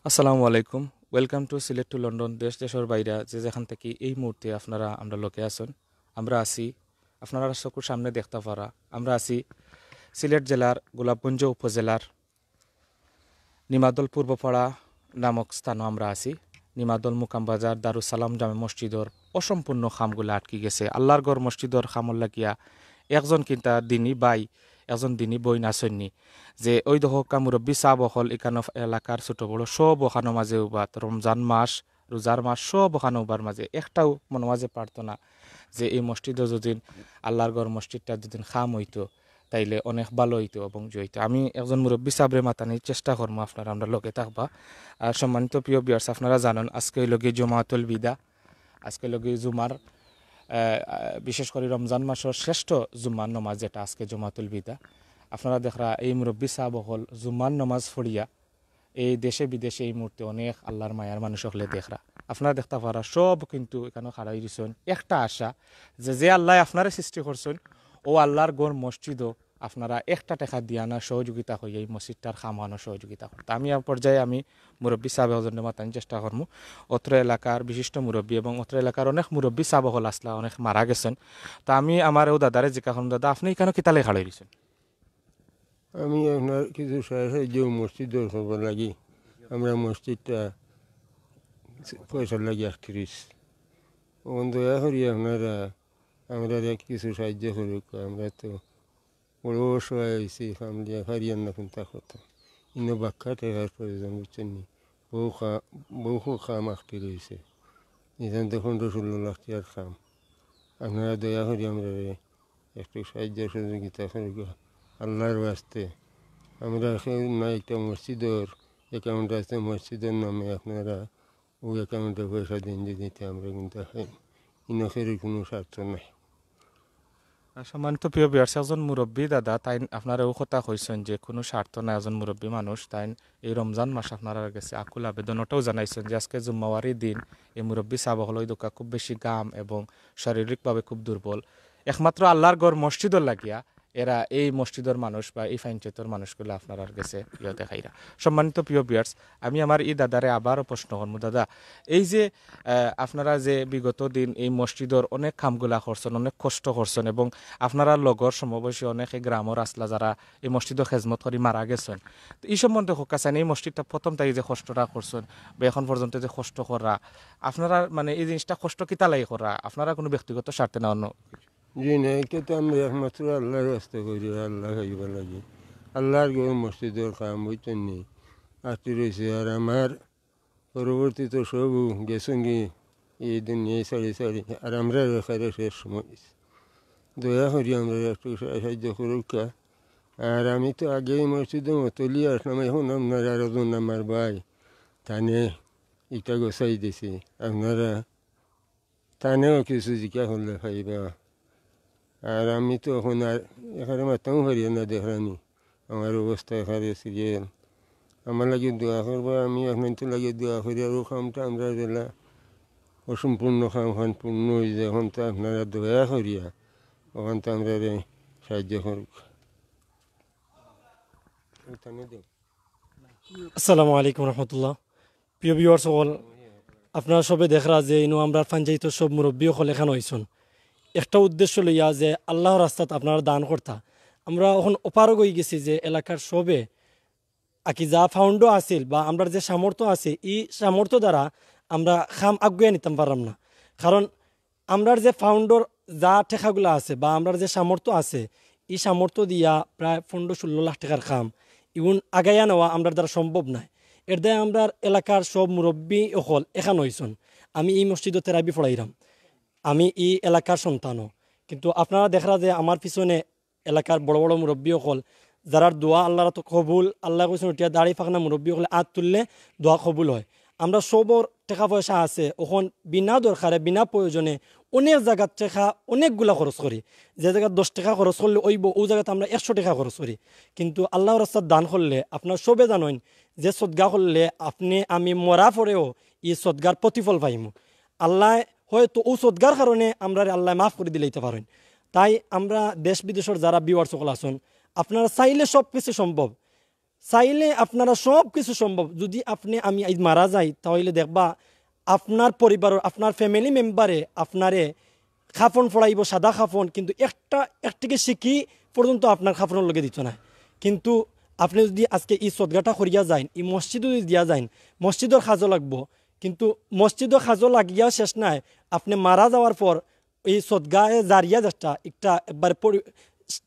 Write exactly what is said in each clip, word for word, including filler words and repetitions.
আসসালামু আলাইকুম। Welcome to Sylhet to London. দেশ দেশর বাইরা যে যেখান থাকি এই মুহূর্তে আপনারা আমরার লগে আছইন, আমরা আছি আপনারার চকুর সামনে দেখতা পারা, আমরা আছি সিলেট জেলার গোলাপগঞ্জ উপজেলার নিমাদল পূর্বপাড়া নামক স্থানো আমরা আছি। নিমাদল মুকাম বাজার দারুস সালাম জামে মসজিদর অসম্পূর্ণ কামগুলা আটকি গেছে। আল্লাহর ঘর মসজিদর কামর লাগিয়া একজন কিন্তা দিনী ভাই, একজন দিনী বইন আছইননি, যে ওই দহকা মুরব্বী সাব অকল ইকানো এলাকার ছোট বড় সব অখানো মাঝে উবাত, রমজান মাস, রোজার মাস সব অখানো উবার মাঝে একটাও মনো মাঝে প্রার্থনা যে এই মসজিদো যদি আল্লাহর ঘর মসজিদটা যদি কাম অইতো, তাইলে অনেক ভালা অইতো এবং জয় অইতো। আমি একজন মুরব্বী সাবরে মাতানির চেষ্টা করমু, আপনারা আমরার লগে থাকবা। আর সম্মানিত প্রিয় viewers, আপনারা জানইন আজকে অইলো গি জুমাতুল বিদা, আজকে অইলো গি জুমার, আহ, বিশেষ করি রমজান মাসর শ্রেষ্ঠ জুমার নমাজ যেটা আজকে জুমাতুল বিদা। আপনারা দেখরা এই মুরব্বী সাব অকল জুমার নমাজ পড়িয়া এই দেশে বিদেশে এই মুহূর্তে অনেক আল্লাহর মায়ার মানুষ অকলে দেখরা। আপনারা দেখতা পারা সব কিন্তু ইকানো খাড়া অই রইছইন। একটা আশা যে, যে আল্লায় আপনারে সৃষ্টি করছইন, ও আল্লাহর ঘর মসজিদো আপনারা একটা টেকা দিয়া না সহযোগিতা করিয়া এই মসজিদটার কাম অখানো সহযোগিতা করতা। আমি আ পর্যায়ে আমি মুরব্বী সাব একজনরে মাতানির চেষ্টা করমু। অত্র এলাকার বিশিষ্ট মুরব্বী এবং অত্র এলাকার অনেক মুরব্বী সাব অকল আছলা, অনেক মারা গেছইন। তা আমি আমার অউ দাদারে জিকা করমু, "দাদা, আপনে ইকানো কিতার লাগি খাড়া অই রইছইন?" আমি আপনার কিছু সাহায্য মসজিদর খবর লাগি, আমরা মসজিদটা পয়সার লাগি আটকি রইছি। অখন দয়া করি আপনারা আমরারে কিছু সাহায্য করউক্কা, আমরা তো বড় অসহায় অইছি, কাম দিয়া পারিয়ার না কুন্তা করতাম। ইনো বাক্কা টেকার প্রয়োজন, বুঝছইন নি? বউত কা-, বউত কাম আটকি রইছে। ইখান তো পনরো ষোলো লাখ টেকার কাম। আপনারা দয়া করি আমরারে একটু সাহায্য সহযোগিতা করউক্কা আল্লাহর ওয়াস্তে। আমরা কেউ না, একটা মসজিদর account আছে মসজিদর নামে, আপনারা ওই account-এ পয়সা দিন যদি, তে আমরা কিন্তু খাই। ইনো কেউর কুনু স্বার্থ নাই। আর সম্মানিত প্রিয় viewers, একজন মুরব্বী দাদা, তাইন আপনারে অউ কথা কইছইন যে কুনু স্বার্থ নাই, একজন মুরব্বী মানুষ, তাইন এই রমজান মাস আপনারার গেছে আকুল আবেদন অটাও জানাইছইন যে আজকে জুম্মাওয়ারি দিন, এই মুরব্বী সাব অকল অউ দহকা খুব বেশি ঘাম এবং শারীরিকভাবে খুব দুর্বল, একমাত্র আল্লাহর ঘর মসজিদর লাগিয়া এরা এই মসজিদর মানুষ বা এই পঞ্চায়েতর মানুষগুলা আপনারার গেছে ইয়া দেখাইরা। সম্মানিত প্রিয় viewers, আমি আমার ই দাদারে আবারও প্রশ্ন করমু, দাদা, এই যে, আহ, আপনারা যে বিগত দিন এই মসজিদর অনেক কামগুলা করছইন, অনেক কষ্ট করছইন এবং আপনারার লগর সমবয়সী অনেক এই গ্রামর আছলা যারা এই মসজিদর খেজমত করি মারা গেছইন, তো ই সম্বন্ধে কউক্কা চাইন, এই মসজিদটা প্রথম থাকি যে কষ্টটা করছইন বা এখন পর্যন্ত যে কষ্ট কররা, আপনারা মানে এই জিনিসটা কষ্ট কিতার লাগি কররা, আপনারা কুনু ব্যক্তিগত স্বার্থে না অন্য? জি না, ইটা তো আমরা একমাত্র আল্লাহর ওয়াস্তে করি, আল্লাহ খাইবার লাগি। আল্লাহর ঘর মসজিদর কাম, বুঝছইন নি, আটকি রইছে। আর আমার পরবর্তী তো সবউ গেছইন গি এই দুনিয়া ছাড়ি ছাড়ি, আর আমরার একেবারে শেষ সময়। দয়া করি আমরারে একটু সা-, সাহায্য করউক্কা। আর আমি তো আগে এই মসজিদর মতল্লি আছলাম, এখন আপনার আরোজন আমার ভাই, তানে ইটা গোছাই দিছে। আপনারা তানেও কিছু জিকা করলে পাইবা। আর আমি তো এখন আর একেবারে মাততাম পারি না, দেখরা নি আমার অবস্থা একেবারে সিরিয়াল। আমার লাগি দোয়া করবা, আমি আপনারার লাগি দোয়া করি। আর অউ কামটা আমরার যেলা অসম্পূর্ণ কাম অখান পূর্ণ অই যায়, অখন তো আপনারা দয়া করিয়া অখান তো আমরারে সাহায্য করউক্কা। আসসালামু আলাইকুম রহমতুল্লাহ। প্রিয় viewers অকল, আপনারা সবে দেখরা যে ইনো আমরার পঞ্চায়েতর সব মুরব্বী অকল এখান অইছইন একটা উদ্দেশ্য লইয়া যে আল্লাহর রাস্তাত আপনারা দান করতা। আমরা অখন অপারগ অই গেছি যে এলাকার সবে আকি যা fund-ও আছিল বা আমরার যে সামর্থ্য আছে, ই সামর্থ্য দ্বারা আমরা কাম আগুয়াই নিতাম পারলাম না। কারণ আমরার যে fund-র যা টেকাগুলা আছে বা আমরার যে সামর্থ্য আছে, ই সামর্থ্য দিয়া প্রায় পনরো ষোলো লাখ টেকার কাম ইগুন আগাইয়া নেওয়া আমরার দ্বারা সম্ভব নায়। এর দায় আমরার এলাকার সব মুরব্বী অকল এখান অইছইন। আমি ই মসজিদো তেরাবি পড়াইরাম, আমি ই এলাকার সন্তানও, কিন্তু আপনারা দেখরা যে আমার পিছনে এলাকার বড় বড় মুরব্বী অকল, যারার দোয়া আল্লাহর তো কবুল, আল্লায় কইছইন উঠিয়া দাড়ি পাকনা মুরব্বী অকলে আত তুললে দোয়া কবুল হয়। আমরা সবর টেকা পয়সা আছে, অখন বিনা দরকারে, বিনা প্রয়োজনে অনেক জাগাত টেকা অনেকগুলা খরচ করি। যে জাগাত দশ টেকা খরচ করলে অইবো, অউ জাগাত আমরা একশো টেকা খরচ করি। কিন্তু আল্লাহর রাস্তাত দান করলে, আপনারা সবে জানইন যে সদকা করলে আপনে আমি মরা পরেও ই সদকার প্রতিফল পাইমু। আল্লায় হয়তো অউ সদকার কারণে আমরারে আল্লায় মাফ করি দিলাইতা পারইন। তাই আমরা দেশ বিদেশর যারা viewers অকল আছইন, আপনারা চাইলে সব কিছু সম্ভব। চাইলে আপনারা সব কিছু সম্ভব। যদি আপনে আমি আইজ মারা যাই, তাইলে দেখবা আপনার পরিবারর, আপনার ফ্যামিলি মেম্বারে আপনারে কাফন পড়াইবো, সাদা কাফন, কিন্তু একটা, একটিকে শিকি পর্যন্ত আপনার কাফনর লগে দিতো নায়। কিন্তু আপনে যদি আজকে ই সদগাটা করিয়া যাইন, ই মসজিদো যদি দিয়া যাইন, মসজিদর কাজো লাগবো। কিন্তু মসজিদর কাজো লাগিয়াও শেষ নায়, আপনে মারা যাওয়ার পর ই সদগায়ে জারিয়া যেটা, একটা একবার পরি-,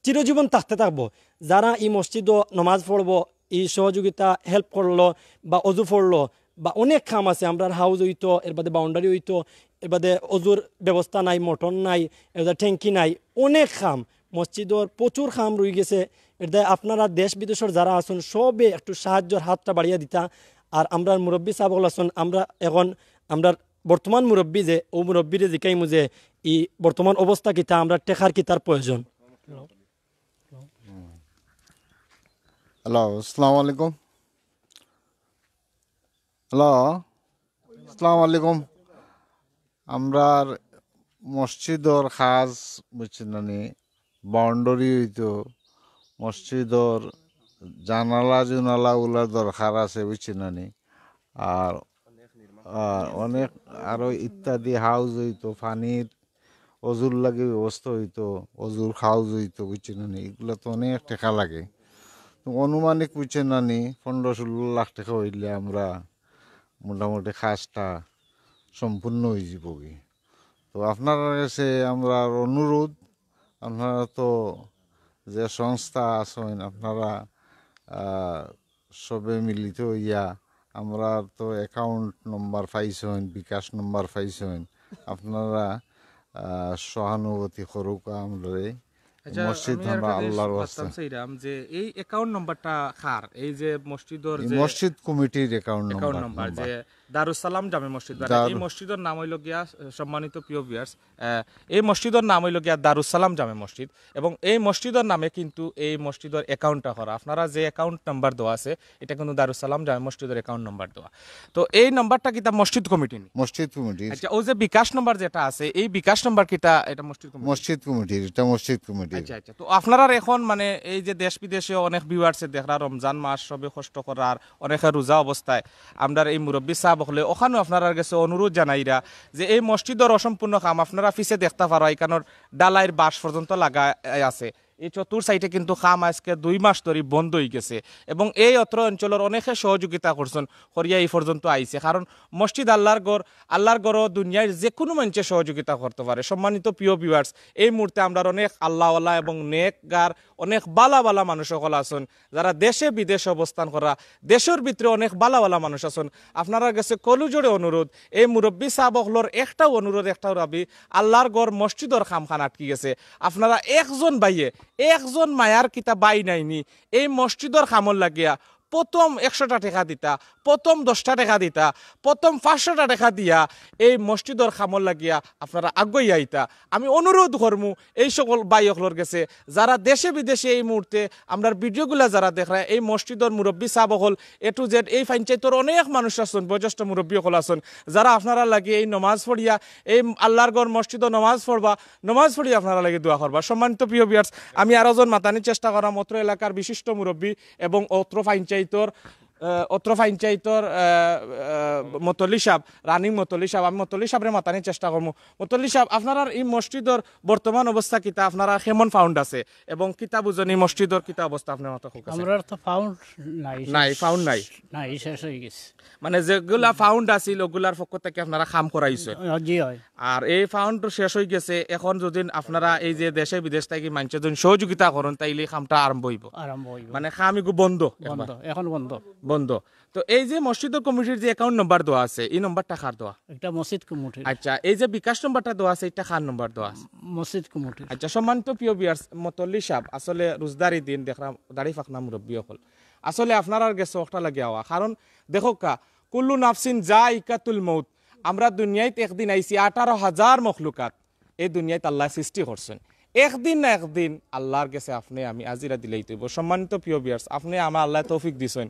চিরজীবন থাকতে থাকবো। যারা ই মসজিদো নমাজ পড়বো, ই সহযোগিতা, হেল্প করলো বা অজু পড়লো বা অনেক কাম আছে, আমরার হাউজ অইতো, এর বাদে বাউন্ডারি অইতো, এর বাদে অজুর ব্যবস্থা নাই, মোটর নাই, এর বাদে ট্যাঙ্কি নাই, অনেক কাম, মসজিদর প্রচুর কাম রইগেছে। এর দায় আপনারা দেশ বিদেশর যারা আছইন, সবে একটু সাহায্যর হাতটা বাড়িয়া দিতা। আর আমরার মুরব্বি সাব অকল আছইন, আমরা এখন আমরার বর্তমান মুরব্বি যে, অউ মুরব্বিরে জিকাইমু যে ই বর্তমান অবস্থা কিতা, আমরার টেকার কিতার প্রয়োজন। হ্যালো, আসসালামু আলাইকুম। হ্যালো, আসসালামু আলাইকুম। আমরার মসজিদর কাজ, বুঝছইন না নি, বাউন্ডারি অইতো, মসজিদর জানালা জুনালা অগুলার দরকার আছে, বুঝছইন না নি। আর, আর অনেক আরো ইত্যাদি হাউজ অইতো, পানির অজুর লাগি ব্যবস্থা অইতো, অজুর হাউজ অইতো, বুঝছইন না নি, ইগুলা তো অনেক টেকা লাগে। তো আনুমানিক, বুঝছইন না নি, পনরো ষোলো লাখ টেকা অইলে আমরা মোটামুটি কাজটা সম্পূর্ণ অইযিবোগি। তো আপনারার গেছে আমরার অনুরোধ, আপনারা তো যে সংস্থা আছইন, আপনারা, আহ, সবে মিলিত অইয়া, আমরার তো অ্যাকাউন্ট নম্বর পাইছইন, বিকাশ নম্বর পাইছইন, আপনারা, আহ, সহানুভূতি করউক্কা আমরারে। আচ্ছা, মসজিদ আমি আমরা আরেকটা জিনিস আল্লাহর মাততাম ওয়াস্তে। চাইরাম যে এই অ্যাকাউন্ট নম্বরটা কার? এই যে মসজিদর এই যে মসজিদ কমিটির অ্যাকাউন্ট অ্যাকাউন্ট নম্বর, নম্বর, নম্বর। যে দারুস সালাম জামে মসজিদ, মানে দারু- এই মসজিদর নাম অইলো গিয়া, সম্মানিত প্রিয় ভিউয়ার্স, আহ, এই মসজিদর নাম অইলো গিয়া দারুস সালাম জামে মসজিদ, এবং এই মসজিদর নামে কিন্তু এই মসজিদর অ্যাকাউন্টটা করা। আপনারা যে অ্যাকাউন্ট নাম্বার দেওয়া আছে, এটা কিন্তু দারুস সালাম জামে মসজিদর অ্যাকাউন্ট নাম্বার দেওয়া। তো এই নাম্বারটা কিতা মসজিদ কমিটি নি? মসজিদ কমিটির। আচ্ছা, অউ যে বিকাশ নাম্বার যেটা আছে, এই বিকাশ নাম্বার কিতা এটা মসজিদ কমিটি? মসজিদ কমিটির, এটা মসজিদ কমিটির। আচ্ছা, আচ্ছা। তো আপনারার এখন মানে এই যে দেশ বিদেশে অনেক ভিউয়ার্সে দেখরা, রমজান মাস সবে কষ্ট করার, অনেকে রোজা অবস্থায়, আমরার এই মুরব্বি সাব অকলে অখানও আপনারার গেছে অনুরোধ জানাইরা যে এই মসজিদর অসম্পূর্ণ কাম আপনারা পিছে দেখতা পারো, ইখানর ঢালাইর বাঁশ পর্যন্ত লাগা আছে। এই চতুর সাইডে কিন্তু কাম আজকে দুই মাস ধরি বন্ধ অইগেছে এবং এই অত্র অঞ্চলর অনেকে সহযোগিতা করছইন, করিয়া ই পর্যন্ত আইছে। কারণ মসজিদ আল্লার ঘর, আল্লার ঘরো দুনিয়ার যেকুনু মানষে সহযোগিতা করতো পারে। সম্মানিত প্রিয় ভিউয়ার্স, এই মুহূর্তে আমরার অনেক আল্লাওয়ালা এবং নেককার অনেক বালা বালা মানুষ অকল আছইন, যারা দেশে বিদেশে অবস্থান করা, দেশর ভিতরে অনেক বালা বালা মানুষ আছইন। আপনারার গেছে কলুজোড়ে অনুরোধ, এই মুরব্বি সাব অকলর একটাউ অনুরোধ, একটাউ দাবি, আল্লার ঘর মসজিদর কামখান আটকি গেছে। আপনারা একজন ভাইয়ে, একজন মায়ার কিতা ভাই নাইনি, এই মসজিদর কামর লাগিয়া প্রথম একশোটা টেকা দিতা, প্রথম দশটা টেকা দিতা, প্রথম পাঁচশোটা টেকা দিয়া এই মসজিদর কামর লাগিয়া আপনারা আগুয়াই আইতা। আমি অনুরোধ করমু এই সকল ভাই অকলর গেছে, যারা দেশে বিদেশে এই মুহূর্তে আমরার ভিডিওগুলা যারা দেখরা, এই মসজিদর মুরব্বি সাব অকল, A to Z, এই পঞ্চায়েতর অনেক মানুষ আছইন, বয়োজ্যেষ্ঠ মুরব্বি অকল আছইন, যারা আপনারার লাগি এই নমাজ পড়িয়া, এই আল্লার ঘর মসজিদো নমাজ পড়বা, নমাজ পড়িয়া আপনারার লাগি দোয়া করবা। সম্মানিত প্রিয় ভিউয়ার্স, আমি আরো জন মাতানির চেষ্টা কররাম, অত্র এলাকার বিশিষ্ট মুরব্বি এবং অত্র পঞ্চায়েতর, আহ, অত্র পঞ্চায়েতর, আহ, আহ, মতল্লি সাব, রানিং মতল্লি সাব, আমি মতল্লি সাবরে মাতানির চেষ্টা করমু। মতল্লি সাব, আপনারার এই মসজিদর বর্তমান অবস্থা কিতা? আপনারা কেমন ফাউন্ড আছে এবং কিতা বুঝইন ই মসজিদর কিতা অবস্থা আপনার মতো কউক্কা চাই? আমরার তো ফাউন্ড নাই, নাই, শেষ। ফাউন্ড নাই। নাই, শেষ অইগেছে। মানে যেগুলা ফাউন্ড আছিল, ওগুলার পক্ষ থাকি আপনারা কাম করাইছইন? জি অয়। আর এই ফাউন্ড শেষ অইগেছে, এখন যদি আপনারা এই যে দেশে বিদেশ থাকি মানষে যদি সহযোগিতা করইন, তাইলে কামটা আরম্ভ অইবো? আরম্ভ অইবো। মানে কাম ইগু বন্ধ একবার? বন্ধ, এখন বন্ধ। বন্ধ। তো এই যে মসজিদর কমিটির যে অ্যাকাউন্ট নাম্বার দেওয়া আছে, ই নাম্বারটা কার দেওয়া? এটা মসজিদ কমিটির। আচ্ছা, এই যে বিকাশ নাম্বারটা দেওয়া আছে, ইটা কার নাম্বার দেওয়া আছে? মসজিদ কমিটির। আচ্ছা, সম্মানিত প্রিয় ভিউয়ার্স, মতল্লি সাব, আসলে রোজাদারি দিন দেখরাম দাড়ি পাকনা মুরব্বি অকল। আসলে আপনারার গেছে অকটা লাগি আওয়া, কারণ দেখউক্কা, কুল্লু নাফসিন যায়িকাতুল মউত, আমরা দুনিয়াইত একদিন আইছি, আঠারো হাজার মখলুকাত এই দুনিয়াইত আল্লায় সৃষ্টি করছইন। একদিন না একদিন আল্লার গেছে আপনে আমি হাজিরা দিলাইতে অইবো। সম্মানিত প্রিয় ভিউয়ার্স, আপনে আমারে আল্লায় তৌফিক দিছইন,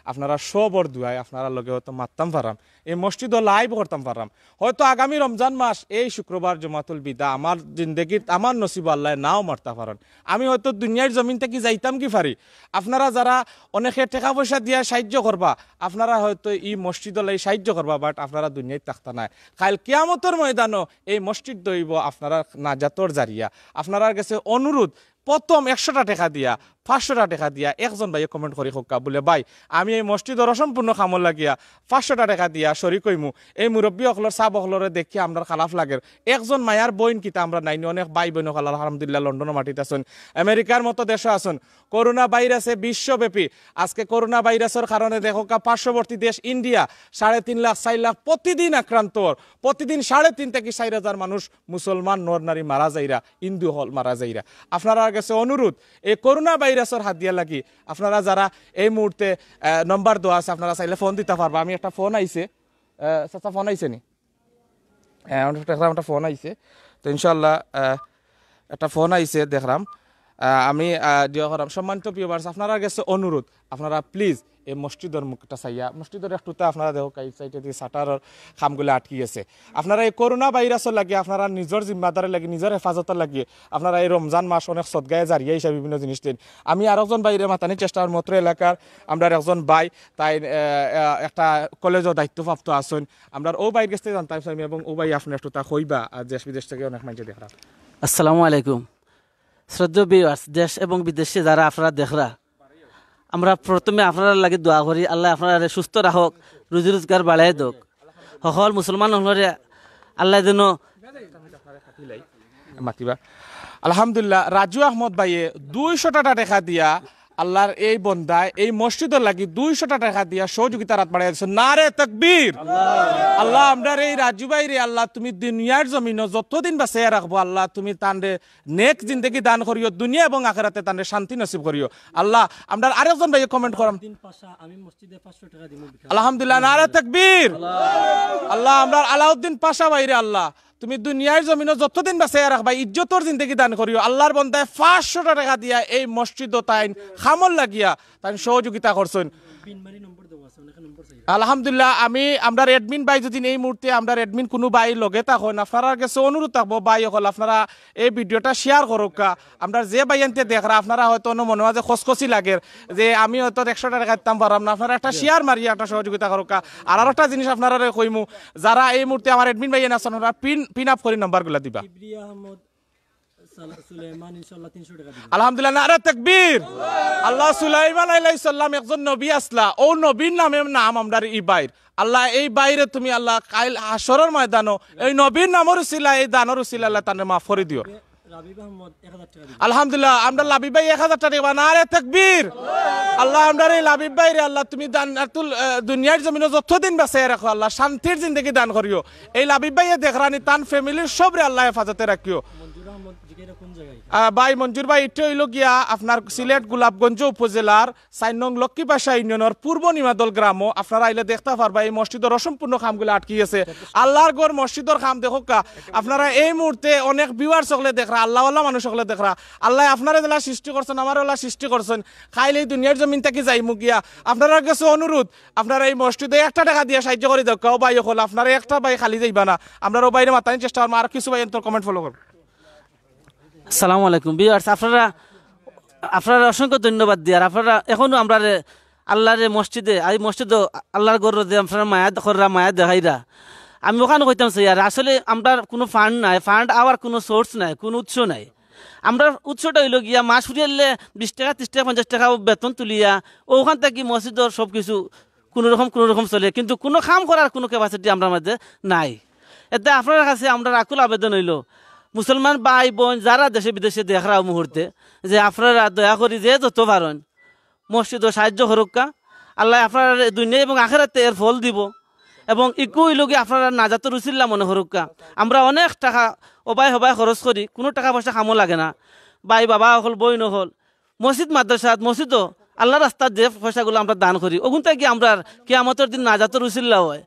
আপনারা সবর দোয়ায় আপনারার লগে হয়তো মাততাম পাররাম, এই মসজিদো live করতাম পাররাম। হয়তো আগামী রমজান মাস এই শুক্রবার জুমাতুল বিদা আমার জিন্দেগির, আমার নসিবো আল্লায় নাও মারতা পারইন। আমি হয়তো দুনিয়ার জমিন থাকি যাইতাম কি পারি। আপনারা যারা অনেকে টেকা পয়সা দিয়া সাহায্য করবা, আপনারা হয়তো ই মসজিদর লাগি সাহায্য করবা, but আপনারা দুনিয়াত থাকতা নায়। কাইল কিয়ামতর ময়দানো এই মসজিদ অইবো আপনারার নাজাতর জারিয়া। আপনারার গেছে অনুরোধ, প্রথম একশোটা টেকা দিয়া, পাঁচশোটা টেকা দিয়া একজন ভাইয়ে comment করি কউক্কা বুলে, "ভাই, আমি এই মসজিদর অসম্পূর্ণ কামর লাগিয়া পাঁচশোটা টেকা দিয়া শরিক অইমু।" এই মুরব্বি অকলর, সাব অকলরে দেখিয়া আমরার খারাপ লাগের। একজন মায়ার বইন কিতা আমরা নাইনি, অনেক ভাই বইন অকল আলহামদুলিল্লাহ লন্ডনর মাটিত আছইন, আমেরিকার মতো দেশো আছইন। করোনা ভাইরাসে বিশ্বব্যাপী, আজকে করোনা ভাইরাসর কারণে দেখউক্কা পার্শ্ববর্তী দেশ ইন্ডিয়া সাড়ে তিন লাখ, চাইর লাখ প্রতিদিন আক্রান্ত অর, প্রতিদিন সাড়ে তিন থাকি চাইর হাজার মানুষ মুসলমান নর নারী মারা যাইরা, হিন্দু অকল মারা যাইরা। আপনারার গেছে অনুরোধ, এই করোনা ভাইরাসর হাত দিয়া লাগি আপনারা যারা এই মুহূর্তে, আহ, নম্বর দেওয়া আছে, আপনারা চাইলে ফোন দিতা পারবা। আমি একটা ফোন আইছে, আহ, চাচা, ফোন আইছে নি? আহ, আমার একটা, একটা ফোন আইছে, তো ইনশাআল্লাহ, আহ, একটা ফোন আইছে, দেখরাম। আহ, আমি, আহ, দোয়া করাম। সম্মানিত viewers, আপনারার গেছে অনুরোধ, আপনারা please এই মসজিদর মুখটা চাইয়া, মসজিদর একটুতা আপনারা দেখউক্কা, এই সাইডেদি শাটারর কামগুলা আটকি গেছে। আপনারা এই করোনা ভাইরাসর লাগি, আপনারা নিজর জিম্মাদারির লাগি, নিজর হেফাজতর লাগি, আপনারা এই রমজান মাস অনেক সদগায়ে জারিয়া হিসাবে বিভিন্ন জিনিস দেইন। আমি আরো একজন ভাইরে মাতানির চেষ্টা করমু, অত্র এলাকার আমরার একজন ভাই, তাইন, আহ, আহ, একটা কলেজো দায়িত্বপ্রাপ্ত আছইন। আমরার অউ ভাইর গেছ থাকি জানতাম চাইমু, এবং অউ ভাই আপনে একটুতা কইবা, আর দেশ বিদেশ থাকি অনেক মাইনষে দেখরা। আসসালামু আলাইকুম। শ্রদ্ধেয় viewers, দেশ এবং বিদেশে যারা আপনারা দেখরা, আমরা প্রথমে আপনারার লাগি দোয়া করি, আল্লায় আপনারারে সুস্থ রাখউক, রুজি রোজগার বাড়াই দেউক। হকল মুসলমান অকলরে আল্লায় যেন মাতিবা। আলহামদুলিল্লাহ, রাজু আহমদ ভাইয়ে দুইশোটা টেকা দিয়া আল্লার এই বন্দায় এই মসজিদর লাগি দুইশোটা টেকা দিয়া সহযোগিতার হাত বাড়াইয়া দিছে। নারে তাকবীর। আল্লাহ, আমরার এই রাজু ভাইরে আল্লাহ তুমি দুনিয়ার জমিনো যতদিন বাঁচাইয়া রাখবো আল্লাহ তুমি তানরে নেক জিন্দেগি দান করিও, দুনিয়া এবং আখেরাতে তানরে শান্তি নসিব করিও। আল্লাহ, আমরার আরেকজন ভাইয়ে comment করাম। দিন পাশা, আমি মসজিদে পাঁচশো টেকা দিমু বিকালে। আলহামদুলিল্লাহ, নারে তাকবীর। আল্লাহ, আমরার আলাউদ্দিন পাশা ভাইরে আল্লাহ তুমি দুনিয়ার জমিনো যতদিন বাঁচাইয়া রাখবা, ইজ্জতর জিন্দেগি দান করিও। আল্লার বন্দায় পাঁচশোটা টেকা দিয়া এই মসজিদো তাইন কামর লাগিয়া তাইন সহযোগিতা করছইন। বিনবাড়ি নম্বর দেওয়া আছে, অনেকে নম্বর চাইরা। আলহামদুলিল্লাহ, আমি আমরার admin ভাই যদি এই মুহূর্তে আমরার admin কুনু ভাই লগে থাকইন, আপনারার গেছে অনুরোধ থাকবো ভাই অকল, আপনারা এই video টা share করউক্কা। আমরার যে ভাইয়াইন্তে দেখরা, আপনারা হয়তো অনো মনো মাঝে খসখসি লাগের যে আমি হয়তো একশোটা টেকা দিতাম পাররাম না, আপনারা একটা share মারিয়া একটা সহযোগিতা করউক্কা। আর আরেকটা জিনিস আপনারারে কইমু, যারা এই মুহূর্তে আমার admin ভাইয়াইন আছইন, আপনারা pin, pin up করি নাম্বারগুলা দিবা। কিবরিয়া আহমদ সাল-, সুলাইমান ইনশাআল্লাহ তিনশো টেকা দিবা। আলহামদুলিল্লাহ, নারে তাকবীর। আল্লাহ, সুলাইমান আলাইহিস সালাম একজন নবী আছলা, অউ নবীর নামে নাম আমরার ই ভাইর। আল্লাহ, এই ভাইরে তুমি আল্লাহ কাইল হাশরর ময়দানো এই নবীর নামর উছিলা, এই দানর উছিলা আল্লাহ তানরে মাফ করি দিও। রাবিব আহমদ এক হাজার টেকা দিবা। আলহামদুলিল্লাহ, আমরার লাবিব ভাই এক হাজার টেকা দিবা। নারে তাকবীর। আল্লাহ, আমরার এই লাবিব ভাইরে আল্লাহ তুমি দান, আহ, দুনিয়ার জমিনো যতদিন বাঁচাইয়া রাখো আল্লাহ শান্তির জিন্দেগি দান করিও। এই লাবিব ভাইয়ে দেখরানি তান family র সবরে আল্লাহ হেফাজতে রাখিও। মঞ্জুর আহমদ জিজ্ঞাসা কোন জায়গায়? আহ, ভাই মঞ্জুর ভাই, ইটা অইলো গিয়া আপনার সিলেট গোলাপগঞ্জ উপজেলার চাইর নং লক্ষ্মীপাশা ইউনিয়নর পূর্ব নিমাদল গ্রামো। আপনারা আইলে দেখতা পারবা এই মসজিদর অসম্পূর্ণ কামগুলা আটকি গেছে। আল্লার ঘর মসজিদর কাম দেখউক্কা। আপনারা এই মুহূর্তে অনেক viewers অকলে দেখরা, আল্লাওয়ালা মানুষ অকলে দেখরা। আল্লায় আপনারে যেলা সৃষ্টি করছইন, আমারে অলা সৃষ্টি করছইন। কাইল এই দুনিয়ার জমিন থাকি যাইমু গিয়া। আপনারার গেছে অনুরোধ, আপনারা এই মসজিদো একটা টেকা দিয়া সাহায্য করি দেউক্কা। ও ভাই অকল, আপনারা একটা ভাই খালি যাইবা না। আমরার অউ ভাইরে মাতানির চেষ্টা করমু, আর কিছু ভাইয়াইন্তর comment follow করমু। আসসালামু আলাইকুম। Viewers, আপনারা, আপনারারে অসংখ্য ধন্যবাদ দিয়ার। আপনারা এখনো আমরারে আল্লারে মসজিদে, এই মসজিদো আল্লার ঘরো যে আপনারা মায়া কররা, মায়া দেখাইরা, আমি অখান কইতাম চাইয়ার, আসলে আমরার কুনু fund নাই, fund আওয়ার কুনু source নাই, কুনু উৎস নাই। আমরার উৎসটা অইলো গিয়া মাস ফুরিয়াইলে বিশ টেকা, ত্রিশ টেকা, পঞ্চাশ টেকা বেতন তুলিয়া অখান থাকি মসজিদর সব কিছু কুনুরকম, কুনুরকম চলে, কিন্তু কুনু কাম করার কুনু capacity আমরার মাঝে নাই। এতে আপনারার কাছে আমরার আকুল আবেদন অইলো, মুসলমান ভাই বইন যারা দেশে বিদেশে দেখরা অউ মুহূর্তে, যে আপনারা দয়া করি যে যত পারইন মসজিদো সাহায্য করউক্কা। আল্লায় আপনারারে দুনিয়া এবং আখেরাতে এর ফল দিবো। এবং ইগু অইলো গি আপনারার নাজাতর উছিলা মনে করউক্কা। আমরা অনেক টেকা অবায় হবায় খরচ করি, কুনু টেকা পয়সা কামো লাগে না। ভাই বাবা অকল, বইন অকল, মসজিদ মাদ্রাসাত, মসজিদো আল্লার রাস্তাত যে পয়সাগুলা আমরা দান করি, অগুন থাকি আমরার কিয়ামতর দিন নাজাতর উছিলা অয়।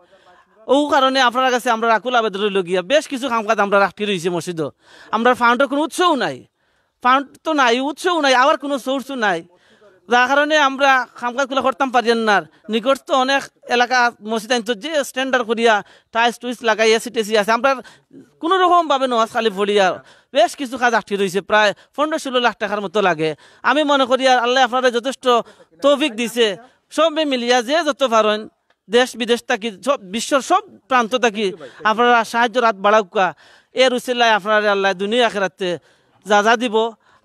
অউ কারণে আপনারার কাছে আমরার আকুল আবেদন অইলো গিয়া, বেশ কিছু কাম কাজ আমরার আটকি রইছে মসজিদো। আমরার fund র কুনু উৎসও নাই, fund তো নাই, উৎসও নাই, আওয়ার কুনু source ও নাই। যার কারণে আমরা কামকাজগুলা করতাম পারিয়ার না। নিকটস্থ অনেক এলাকা মসজিদ আনতো যে স্ট্যান্ডার্ড করিয়া টাইলস টুইলস লাগাই এসি টেসি আছে, আমরা কোনো রকম ভাবে নমাজ খালি পড়িয়া বেশ কিছু কাজ আটকি রইছে, প্রায় পনেরো ষোলো লাখ টাকার মতো লাগে। আমি মনে করি আর আল্লাহ আপনারা যথেষ্ট তৌফিক দিছে, সবে মিলিয়া যে যত পারইন দেশ বিদেশ থাকি, সব বিশ্বর সব প্রান্ত থাকি আপনারা সাহায্যর হাত বাড়াউক্কা। এর উসিলায় আপনারা আল্লাহ দুনিয়া আখেরাতে যা যা দিব,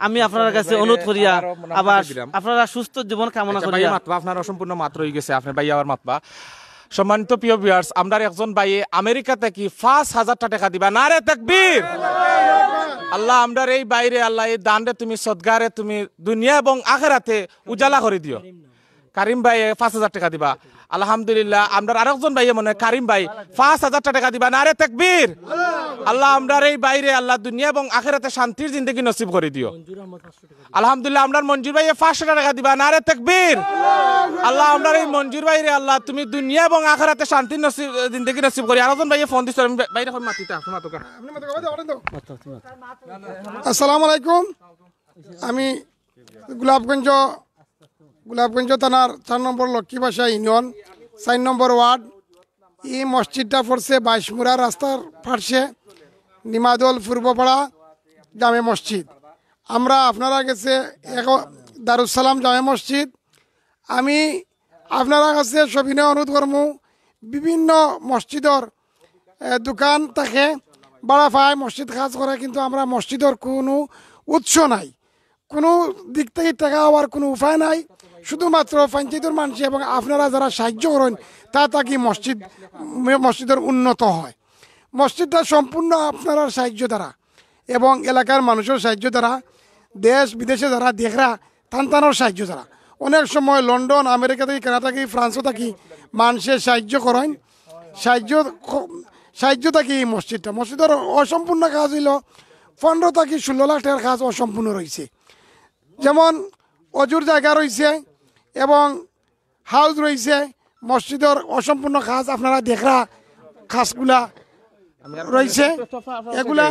আমি আপনার কাছে অনুরোধ করিয়া আবার আপনারা সুস্থ জীবন কামনা আচ্ছা, করিয়া। ভাইয়া মাতবা, আপনার অসম্পূর্ণ মাত রই গেছে, আপনি ভাইয়া আবার মাতবা। সম্মানিত প্রিয় ভিউয়ার্স, আমরার একজন ভাইয়ে আমেরিকা থাকি পাঁচ হাজারটা টাকা দিবা। নারে তাকবীর! আল্লাহ, আমরার এই ভাইরে, আল্লাহ, এই দানরে তুমি, সদগারে তুমি দুনিয়া এবং আখেরাতে উজালা করি দিও। কারিম ভাই পাঁচ হাজার টাকা দিবা। আলহামদুলিল্লাহ, আমরার আরেকজন ভাইয়ে মনে হয় কারিম ভাই পাঁচ হাজারটা টাকা দিবা। নারে তাকবীর! আল্লাহ, আমরার এই ভাইরে, আল্লাহ, দুনিয়া এবং আখেরাতে শান্তির জিন্দেগি নসিব করি দিও। আলহামদুলিল্লাহ, আমরার মঞ্জুর ভাইয়ে পাঁচশো টাকা দিবা। নারে তাকবীর! আল্লাহ, আমরার এই মঞ্জুর ভাইরে, আল্লাহ, তুমি দুনিয়া এবং আখেরাতে শান্তির নসিব, জিন্দেগি নসিব করি। আরেকজন ভাইয়ে ফোন দিছে, আমি ভাইরে কই মাতিতা, শোনা তো। আসসালামু আলাইকুম। আমি গোলাপগঞ্জ, গোলাপগঞ্জ থানার চার নম্বর লক্ষ্মীবাসা ইউনিয়ন, চার নম্বর ওয়ার্ড। এই মসজিদটা পড়ছে বাইশমুড়া রাস্তার পাশে, নিমাদল পূর্বপাড়া জামে মসজিদ। আমরা আপনারা গেছে এক দারুসালাম জামে মসজিদ। আমি আপনারা কাছে সবিনয় অনুরোধ করমু, বিভিন্ন মসজিদর, এ, দোকান থাকে, ভাড়া পায়, মসজিদ কাজ করে, কিন্তু আমরা মসজিদর কোনো উৎস নাই, কোনো দিক থেকে টাকা হওয়ার কোনো উপায় নাই। শুধুমাত্র পঞ্চায়েতর মানুষ এবং আপনারা যারা সাহায্য করেন, তা থাকি মসজিদ, মসজিদর উন্নত হয়। মসজিদটা সম্পূর্ণ আপনারার সাহায্য দ্বারা এবং এলাকার মানুষের সাহায্য দ্বারা, দেশ বিদেশে যারা দেখরা, তান তানোর সাহায্য দ্বারা। অনেক সময় লন্ডন, আমেরিকা থাকি, কানাডা থাকি, ফ্রান্সও থাকি মানুষে সাহায্য করেন। সাহায্য খ-, সাহায্য থাকি এই মসজিদটা। মসজিদর অসম্পূর্ণ কাজ হইল, পনেরো থাকি ষোলো লাখ টাকার কাজ অসম্পূর্ণ রইছে। যেমন অজুর জায়গা রইছে এবং হাউস রইছে, মসজিদর অসম্পূর্ণ কাজ আপনারা দেখরা, কাজগুলা রইছে, এগুলা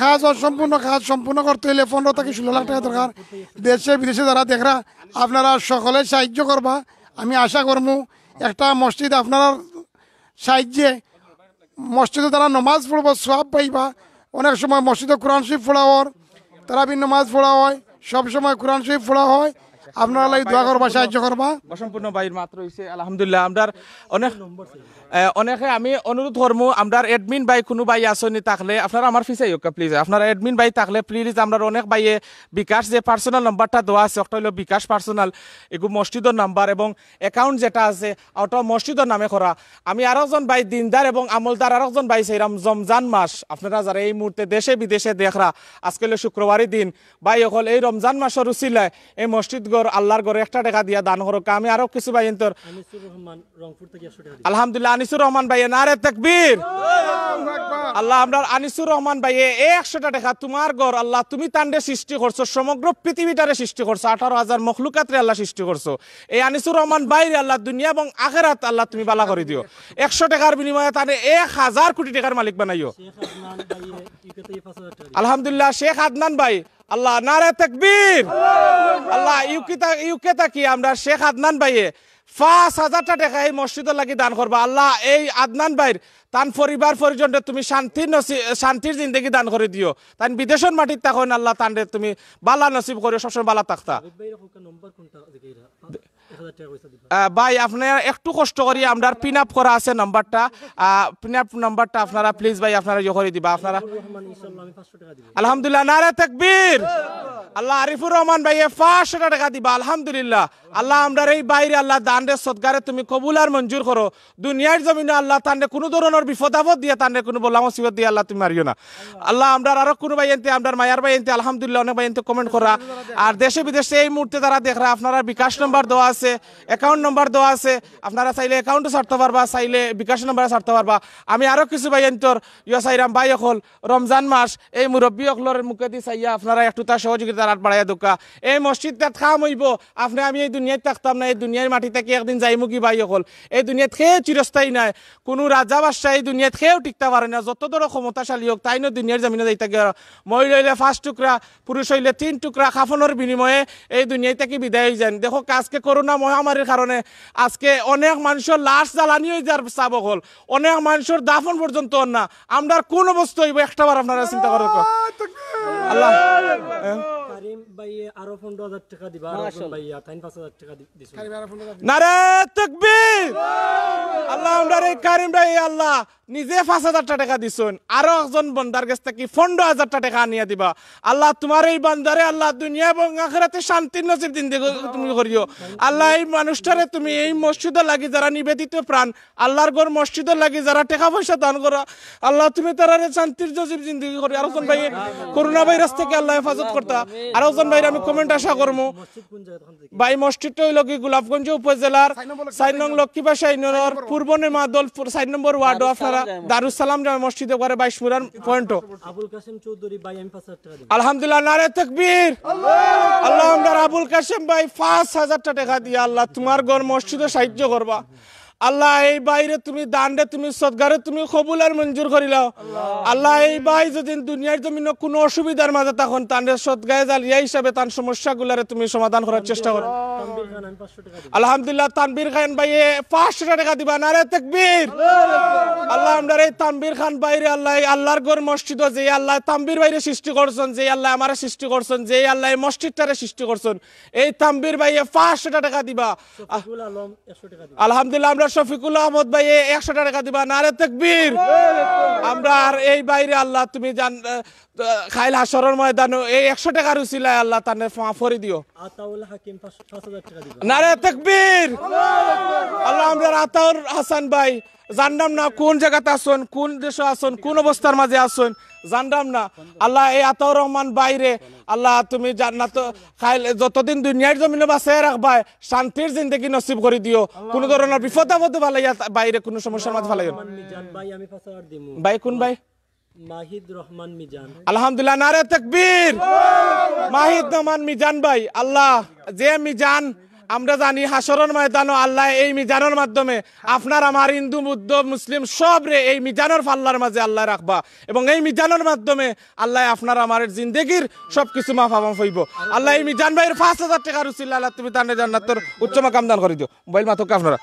কাজ অসম্পূর্ণ, কাজ সম্পূর্ণ করতে হইলে পনেরো থাকি ষোলো লাখ টাকা দরকার। দেশে বিদেশে যারা দেখরা, আপনারা সকলে সাহায্য করবা। আমি আশা করমু একটা মসজিদ আপনারা সাহায্যে মসজিদো তারা নমাজ পড়বো, সওয়াব পাইবা। অনেক সময় মসজিদো কোরআন শরীফ পড়া অর, তারাবির নমাজ পড়া হয়, সব সময় কোরআন শরীফ পড়া হয়। আপনারা লাগি দোয়া করবা, সাহায্য করবা। অসম্পূর্ণ ভাইর মাত্র হইছে, আলহামদুলিল্লাহ। আমরার অনেক, এ, অনেকে আমি অনুরোধ করমু, আমরার অ্যাডমিন ভাই কোনো ভাই আছনি থাকলে আপনারা আমার পিছে আইউক্কা প্লিজ। আপনারা অ্যাডমিন ভাই থাকলে প্লিজ, আমরার অনেক ভাইয়ে বিকাশ যে পার্সোনাল নাম্বারটা দেওয়া আছে, একটা হইলো বিকাশ পার্সোনাল, এগু মসজিদর নাম্বার এবং অ্যাকাউন্ট যেটা আছে, ওটা মসজিদর নামে করা। আমি আরো একজন ভাই দিনদার এবং আমলদার, আরো একজন ভাই সেইরাম রমজান মাস, আপনারা যারা এই মুহূর্তে দেশে বিদেশে দেখরা, আজকে হইলো শুক্রবারই দিন, ভাই অকল এই রমজান মাসর উসিলায় এই মসজিদ ঘর, আল্লাহর ঘরে একটা টাকা দিয়া দান করউক্কা। আমি আরো কিছু ভাইয়াইন্তর আনিসুর রহমান রংপুর থাকি একশো টাকা দিবা। আলহামদুলিল্লাহ, আনিসুর রহমান ভাইয়ে, নারে তাকবীর। আল্লাহ, আমরার আনিসুর রহমান ভাইয়ে একশোটা টাকা, তোমার ঘর আল্লাহ, তুমি তানরে সৃষ্টি করছো, সমগ্র পৃথিবীটারে সৃষ্টি করছো, আঠারো হাজার মখলুকাতরে আল্লাহ সৃষ্টি করছো। এই আনিসুর রহমান ভাইরে আল্লাহ দুনিয়া এবং আখেরাত আল্লাহ তুমি বালা করি দিও। একশো টাকার বিনিময়ে তানে এক হাজার কোটি টাকার মালিক বানাইও। শেখ আদনান ভাইয়ে ইউকে থাকি পাঁচ হাজার টাকা দিবা। আলহামদুলিল্লাহ, শেখ আদনান ভাই, আল্লাহ, নারে তাকবীর। আল্লাহ, ইউকে থা-, ইউকে থাকি আমরার শেখ আদনান ভাইয়ে পাঁচ হাজারটা টাকা এই মসজিদর লাগি দান করবা। আল্লাহ, এই আদনান ভাইর তান পরিবার পরিজনরে তুমি শান্তির নসি-, শান্তির জিন্দেগি দান করি দিও। তান বিদেশর মাটিত থাকইন, আল্লাহ, তানরে তুমি বালা নসিব করিও, সবসময় বালা থাকতা। আহ, ভাই, আপনারা একটু কষ্ট করি, আমরার পিন আপ করা আছে নাম্বারটা, আহ, পিন আপ নাম্বারটা আপনারা প্লিজ ভাই, আপনারা ইয়ে করি দিবা, আপনারা। আলহামদুলিল্লাহ, নারে তাকবীর। আল্লাহ, আরিফুর রহমান ভাইয়ে পাঁচশো টাকা দিবা, আলহামদুলিল্লাহ। আল্লাহ, আমরার এই ভাইরে আল্লাহ দানরে সদগারে তুমি কবুল আর মঞ্জুর করো। দুনিয়ার জমিনো আল্লাহ তানরে কোনো ধরনর বিপদ আপদ দিয়া, তানরে কোনো বলা মুসিবত দিয়া আল্লাহ তুমি মারিও না। আল্লাহ, আমরার আরো কোনো ভাইয়াইন্তে, আমরার মায়ার ভাইয়াইন্তে, আলহামদুলিল্লাহ, অনেক ভাইয়াইন্তে কমেন্ট করা। আর দেশে বিদেশে এই মুহূর্তে যারা দেখরা, আপনারার বিকাশ নাম্বার দেওয়া আছে। অ্যাকাউন্ট নাম্বার দেওয়া আছে, আপনারা চাইলে অ্যাকাউন্টও ছাড়তে পারবা, চাইলে বিকাশ নাম্বারও ছাড়তে পারবা। আমি আরো কিছু ভাইয়াইন্তর ইয়া চাইরাম, ভাই অকল, রমজান মাস, এই মুরব্বী অকলর মুখেদি চাইয়া আপনারা একটুতা সহযোগিতার আত বাড়াইয়া দেউক্কা। এই মসজিদটাত কাম অইবো, আপনে আমি এই দুনিয়াত থাকতাম না, এই দুনিয়ার মাটি থাকি একদিন যাইমুগি ভাই অকল। এই দুনিয়াত কেউ চিরস্থায়ী নায়, কুনু রাজা বাদশা এই দুনিয়াত কেউ টিকতা পারে না, যত বড় ক্ষমতাশালী অউক, তাইনও দুনিয়ার জমিনো যাইতা গিয়া মহিলা অইলে পাঁচ টুকরা, পুরুষ অইলে তিন টুকরা কাফনর বিনিময়ে এই দুনিয়া থাকি বিদায় অইযাইন। দেখো, আজকে করোনা মহামারীর কারণে আজকে অনেক মানষর লাশ জ্বালানি অইযার, ছাব অকল, অনেক মানষর দাফন পর্যন্ত অর না। আমরার কুন অবস্থা অইবো, একটাবার আপনারা চিন্তা করো তো। আল্লাহ। হ্যাঁ? কারিম ভাইয়ে আরো পনেরো হাজার টেকা দিবা, আর একজন মাশাআল্লাহ। ভাইয়া তাইন পাঁচ হাজার টেকা দি-, দিছইন। নারে তাকবীর! আল্লাহ, আমরার এই কারিম ভাই, আল্লাহ, নিজে পাঁচ হাজার টেকা দিছইন, আরো একজন বন্দার গেছ থাকি পনেরো হাজার টেকা আনিয়া দিবা। আল্লাহ, তুমার এই বান্দারে, আল্লাহ, দুনিয়া এবং আখিরাতে শান্তির নসিব জিন্দেগি তুমি করিও। আল্লাহ, এই মানুষটারে তুমি এই মসজিদর লাগি যারা নিবেদিত প্রাণ, আল্লাহর ঘর মসজিদর লাগি যারা টেকা পয়সা দান করা, আল্লাহ, তুমি তারারে শান্তির নসিব জিন্দেগি করিও। আরো একজন ভাই, করোনা ভাইরাস থাকি আল্লাহ হেফাজত করতা। আরো একজন ভাইর আমি কমেন্ট আশা করমু। ভাই, মসজিদটা অইলো কি গোলাপগঞ্জ উপজেলার চাইর নং লক্ষ্মীবাসা ইউনিয়নর পূর্ব নেমাদল চাইর নম্বর ওয়ার্ডো আপনারা দারুস সালাম জামে মসজিদ একবারে বাইশ মুরার পয়েন্টো। আবুল কাসেম চৌধুরী ভাই, আমি পাঁচ হাজার টেকা দিমু। আলহামদুলিল্লাহ, নারে তাকবীর। আল্লাহ, আমরার আবুল কাসেম ভাই পাঁচ হাজার টেকা দিয়া আল্লাহ তুমার ঘর মসজিদো সাহায্য করবা। আল্লাহ, এই ভাইরে তুমি দানরে তুমি সদগারে তুমি কবুল আর মঞ্জুর করিলাও। আল্লাহ, এই ভাই যদি দুনিয়ার জমিনো কুনু অসুবিধার মাঝে থাকইন, তানরে সদগায়ে জারিয়া হিসাবে তান সমস্যাগুলারে তুমি সমাধান করার চেষ্টা করো। তানভীর খান, আমি পাঁচশো টেকা দিমু। আলহামদুলিল্লাহ, তানভীর খান ভাইয়ে পাঁচশো টেকা দিবা, নারে তাকবীর। আল্লাহ, আমরার এই তানভীর খান ভাইরে আল্লাহ, এই আল্লাহর ঘর মসজিদো যে আল্লাহ তানভীর ভাইরে সৃষ্টি করছইন, যে আল্লাহ আমারে সৃষ্টি করছইন, যে আল্লাহ এই মসজিদটারে সৃষ্টি করছইন, এই তানভীর ভাইয়ে পাঁচশো টেকা দিবা। শফিকুল আলম একশো টেকা দিবা। আলহামদুলিল্লাহ, আমরার শফিকুল আহমদ ভাইয়ে একশো টেকা দিবা, নারে তাকবীর। আমরার এই ভাইরে আল্লাহ তুমি জান-, আহ, কাইল হাশরর ময়দানো এই একশো টেকার উসিলায় আল্লাহ তানে মাফ করি দিও। আতাউল হাকিম পাঁচ, পাঁচ হাজার টেকা দিবা। নারে তাকবীর। আল্লাহ, আমরার আতাউর হাসান ভাই, জানরাম না কুন জাগাত আছইন, কুন দেশো আছইন, কুন অবস্থার মাঝে আছইন, জানরাম না। আল্লাহ, এই আতাউর রহমান ভাইরে আল্লাহ তুমি জান্নাত, কাইল যতদিন দুনিয়ার জমিনো বাঁচাইয়া রাখবায়, শান্তির জিন্দেগি নসিব করি দিও। কুনু ধরনর বিপদ আপদো ফালাইয়া ভাইরে কুনু সমস্যার মাঝে ফালাইও না। রহমান মিজান ভাই, আমি পাঁচ হাজার দিমু। ভাই, কুন ভাই? মাহিদ রহমান মিজান। আলহামদুলিল্লাহ, নারে তাকবীর। মাহিদ রহমান মিজান ভাই, আল্লাহ, যে মিজান আমরা জানি হাশরর ময়দানো আল্লাহ এই মিজানর মাধ্যমে আপনার আমার হিন্দু, বৌদ্ধ, মুসলিম সবরে এই মিজানর পাল্লার মাঝে আল্লাহ রাখবা এবং এই মিজানর মাধ্যমে আল্লাহ আপনার আমার জিন্দেগির সবকিছু মাফ মাফ অইবো। আল্লাহ এই মিজান ভাইর পাঁচ হাজার টেকার উসিলায় আল্লাহ তুমি তানরে জান্নাতর উচ্চ মাকাম দান করি দিও। মোবাইল মাতউক্কা আপনারা।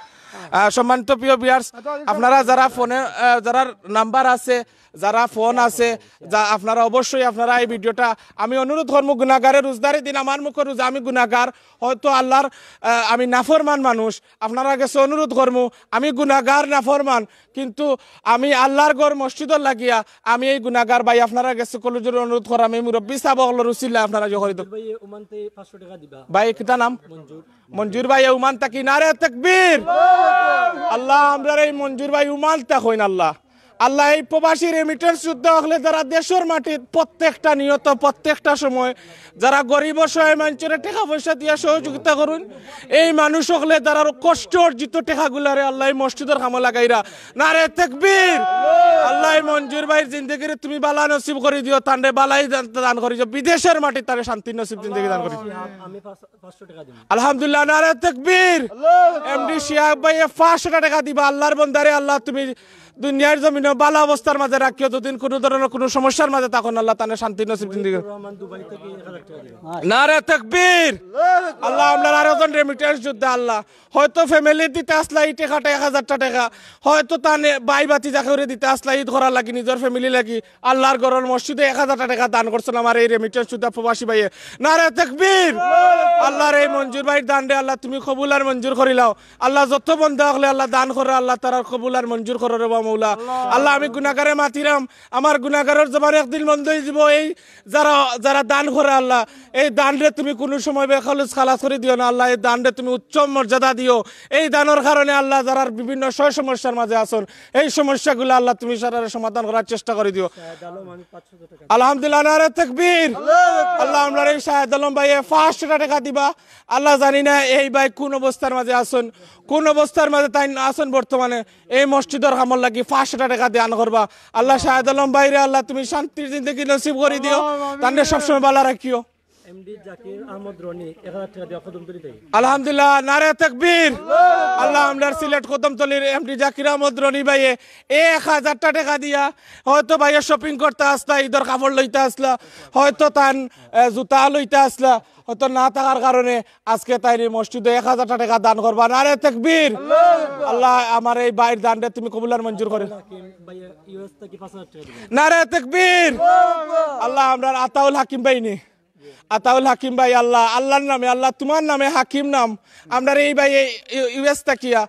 আহ, সম্মানিত প্রিয় ভিউয়ার্স, আপনারা যারা ফোনে, আহ, যারার নাম্বার আছে, যারা ফোন আছে, যা আপনারা অবশ্যই আপনারা এই ভিডিওটা, আমি অনুরোধ করমু, গুনাগারে রোজাদারে দিন আমার মুখো রোজা, আমি গুনাগার, হয়তো আল্লাহর, আহ, আমি নাফরমান মানুষ, আপনারা গেছে অনুরোধ করমু, আমি গুনাগার নাফরমান, কিন্তু আমি আল্লাহর ঘর মসজিদর লাগিয়া আমি এই গুনাগার ভাই আপনারা গেছে কলজর অনুরোধ করাম, এই মুরব্বী সাব অকলর উসিলায় আপনারা ইয়ে করি দেও। ভাই, ওমান তে পাঁচশো টেকা দিবা। ভাই, কিতা নাম? মঞ্জুর। মঞ্জুর ভাই ওমান থাকি, নারে তাকবীর। আল্লাহ, আমরার এই মঞ্জুর ভাই ওমান থাকইন আল্লাহ। আল্লাহ, এই প্রবাসী রেমিটেন্স যোদ্ধা অকলে যারা দেশর মাটিত প্রত্যেকটা নিয়ত, প্রত্যেকটা সময় যারা গরিব অসহায় মানষরে টেকা পয়সা দিয়া সহযোগিতা করইন, এই মানুষ অকলে যারা কষ্ট অর্জিত টেকাগুলারে আল্লাহ এই মসজিদর কামো লাগাইরা। নারে তাকবীর। আল্লাহ, এই মঞ্জুর ভাইর জিন্দেগিরে তুমি বালা নসিব করি দিও, তানরে বালাই দান, দান করি দিও, বিদেশর মাটিত তারে শান্তি নসিব জিন্দেগি দান করি দিও। আমি পাঁচ, পাঁচশো টেকা দিমু। আলহামদুলিল্লাহ, নারে তাকবীর। এমডি শিহাব ভাইয়ে পাঁচশো টেকা দিবা। আল্লাহর বন্দারে আল্লাহ তুমি দুনিয়ার জমিনো বালা অবস্থার মাঝে রাখিও, যতদিন কুনু ধরনর কুনু সমস্যার মাঝে থাকইন আল্লাহ তানরে শান্তি নসিব জিন্দেগি। রহমান দুবাই থাকি এক হাজার টেকা দিবা। নারে তাকবীর। আল্লাহ, আমরার আরো একজন রেমিটেন্স যোদ্ধা আল্লাহ। হয়তো ফ্যামিলির দিতা আছলা ই টেকাটা এক হাজারটা টেকা, হয়তো তানে ভাই ভাতিজা কেউরে দিতা আছলা ইদ করার লাগি, নিজর ফ্যামিলি লাগি, আল্লাহর ঘরর মসজিদো এক হাজারটা টেকা দান করছইন আমার এই রেমিটেন্স যোদ্ধা প্রবাসী ভাইয়ে। নারে তাকবীর। আল্লাহর এই মঞ্জুর ভাইর দানরে আল্লাহ তুমি কবুল আর মঞ্জুর করিলাও। আল্লাহ যত বন্দা অকলে আল্লাহ দান কররা, আল্লাহ তারার কবুল আর মঞ্জুর করো রে বাবা। মৌলা। আল্লাহ, আমি গুনাহগারে মাতিরাম, আমার গুনাহগারর জবান একদিন বন্ধ অইযিবো। এই যারা, যারা দান করে আল্লাহ, এই দানরে তুমি কুনু সময় বেখরচ খালাস করি দিও না আল্লাহ। এই দানরে তুমি উচ্চ মর্যাদা দিও। এই দানর কারণে আল্লাহ, যারার বিভিন্ন সয় সমস্যার মাঝে আছইন, এই সমস্যাগুলা আল্লাহ তুমি সারারে সমাধান করার চেষ্টা করি দিও। আলহামদুলিল্লাহ, নারে তাকবীর। আল্লাহ, আমরার এই শাহেদ আলম ভাইয়ে পাঁচশোটা টেকা দিবা। আল্লাহ, জানি না এই ভাই কুন অবস্থার মাঝে আছইন, কুন অবস্থার মাঝে তাইন আছইন বর্তমানে। এই মসজিদর কামর লাগি পাঁচশোটা টেকা দান করবা। আল্লাহ, শাহেদ আলম ভাইরে আল্লাহ তুমি শান্তির জিন্দেগি নসিব করি দিও, তানরে সবসময় ভালা রাখিও। এমডি জাকির আহমদ রনি এক হাজার টেকা দিয়া কদমতলি থাকি। আলহামদুলিল্লাহ, নারে তাকবীর। আল্লাহ, আমরার সিলেট কদমতলির এমডি জাকির আহমদ রনি ভাইয়ে এক হাজারটা টেকা দিয়া, হয়তো ভাইয়ে শপিং করতা আছলা, ইদর কাপড় লইতা আছলা, হয়তো তান, এ, জুতা লইতা আছলা, হয়তো না থাকার কারণে আজকে তাইন এই মসজিদো এক হাজারটা টেকা দান করবা। নারে তাকবীর। আল্লাহ, আমার এই ভাইর দানরে তুমি কবুল আর মঞ্জুর করো। হাকিম ভাইয়া ইউএস থাকি পাঁচ হাজার টেকা দিবা। নারে তাকবীর। আল্লাহ, আমরার আতাউল হাকিম ভাই নি। আতাউল হাকিম ভাই, আল্লাহ, আল্লাহর নামে, আল্লাহ, তুমার নামে হাকিম নাম। আমরার এই ভাই এই ইউ-, ইউএস থাকিয়া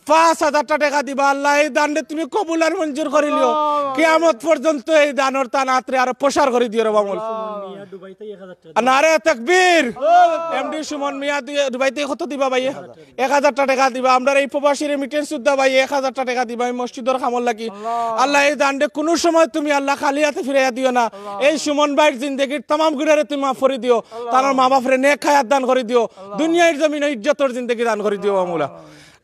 পাঁচ হাজারটা টেকা দিবা। আল্লাহ, এই দানরে তুমি কবুল আর মঞ্জুর করি লিও। কিয়ামত পর্যন্ত এই দানর তান আতরে আরো প্রসার করি দিও রে বামুল। সুমন মিয়া দুবাই থাকি এক হাজার টেকা দিবা। নারে তাকবীর। এমডি সুমন মিয়া দুই-, দুবাই থাকি কত দিবা ভাইয়ে? এক হাজারটা টেকা দিবা। আমরার এই প্রবাসী রেমিটেন্স উদ্দা ভাইয়ে এক হাজারটা টেকা দিবা। এই মসজিদর কামর লাগি। আল্লাহ, এই দানরে কুনু সময় তুমি আল্লাহ খালি আতে ফিরাইয়া দিও না। এই সুমন ভাইর জিন্দেগির তামাম গুনারে তুমি মাফ করি দিও। তান মা বাপরে নেক হায়াত দান করি দিও। দুনিয়ার জমিনো ইজ্জতর জিন্দেগি দান করি দিও, মামুলা।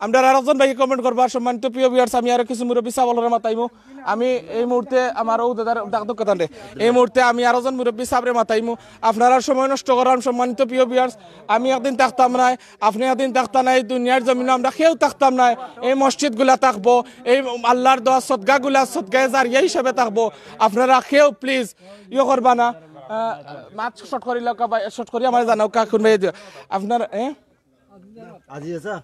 আমরার আরো একজন ভাই কমেন্ট করবা, সম্মানিত প্রিয় ভিউয়ার্স, আমি আরো কিছু মুরব্বী সাহেব অকলরে মাতাইমু। আমি এই মুহূর্তে আমার ও দাদার ডাক দক্ষ তানরে। এই মুহূর্তে আমি আরো একজন মুরব্বী সাহেবরে মাতাইমু। আপনারা সময় নষ্ট করাম, সম্মানিত প্রিয় ভিউয়ার্স, আমি একদিন থাকতাম নায়, আপনে একদিন থাকতা নায়, এই দুনিয়ার জমিনো আমরা কেউ থাকতাম নায়। এই মসজিদগুলা থাকবো, এই আল্লাহর দেওয়া সদগাগুলা সদগায়ে জারিয়া হিসাবে থাকবো। আপনারা কেউ প্লিজ ইয়ে করবা না। আহ, মাত শর্ট করি লউক্কা ভাই, শর্ট করি আমারে জানাউক্কা কোন ভাই দিও। আপনার, এ? আজি আছে?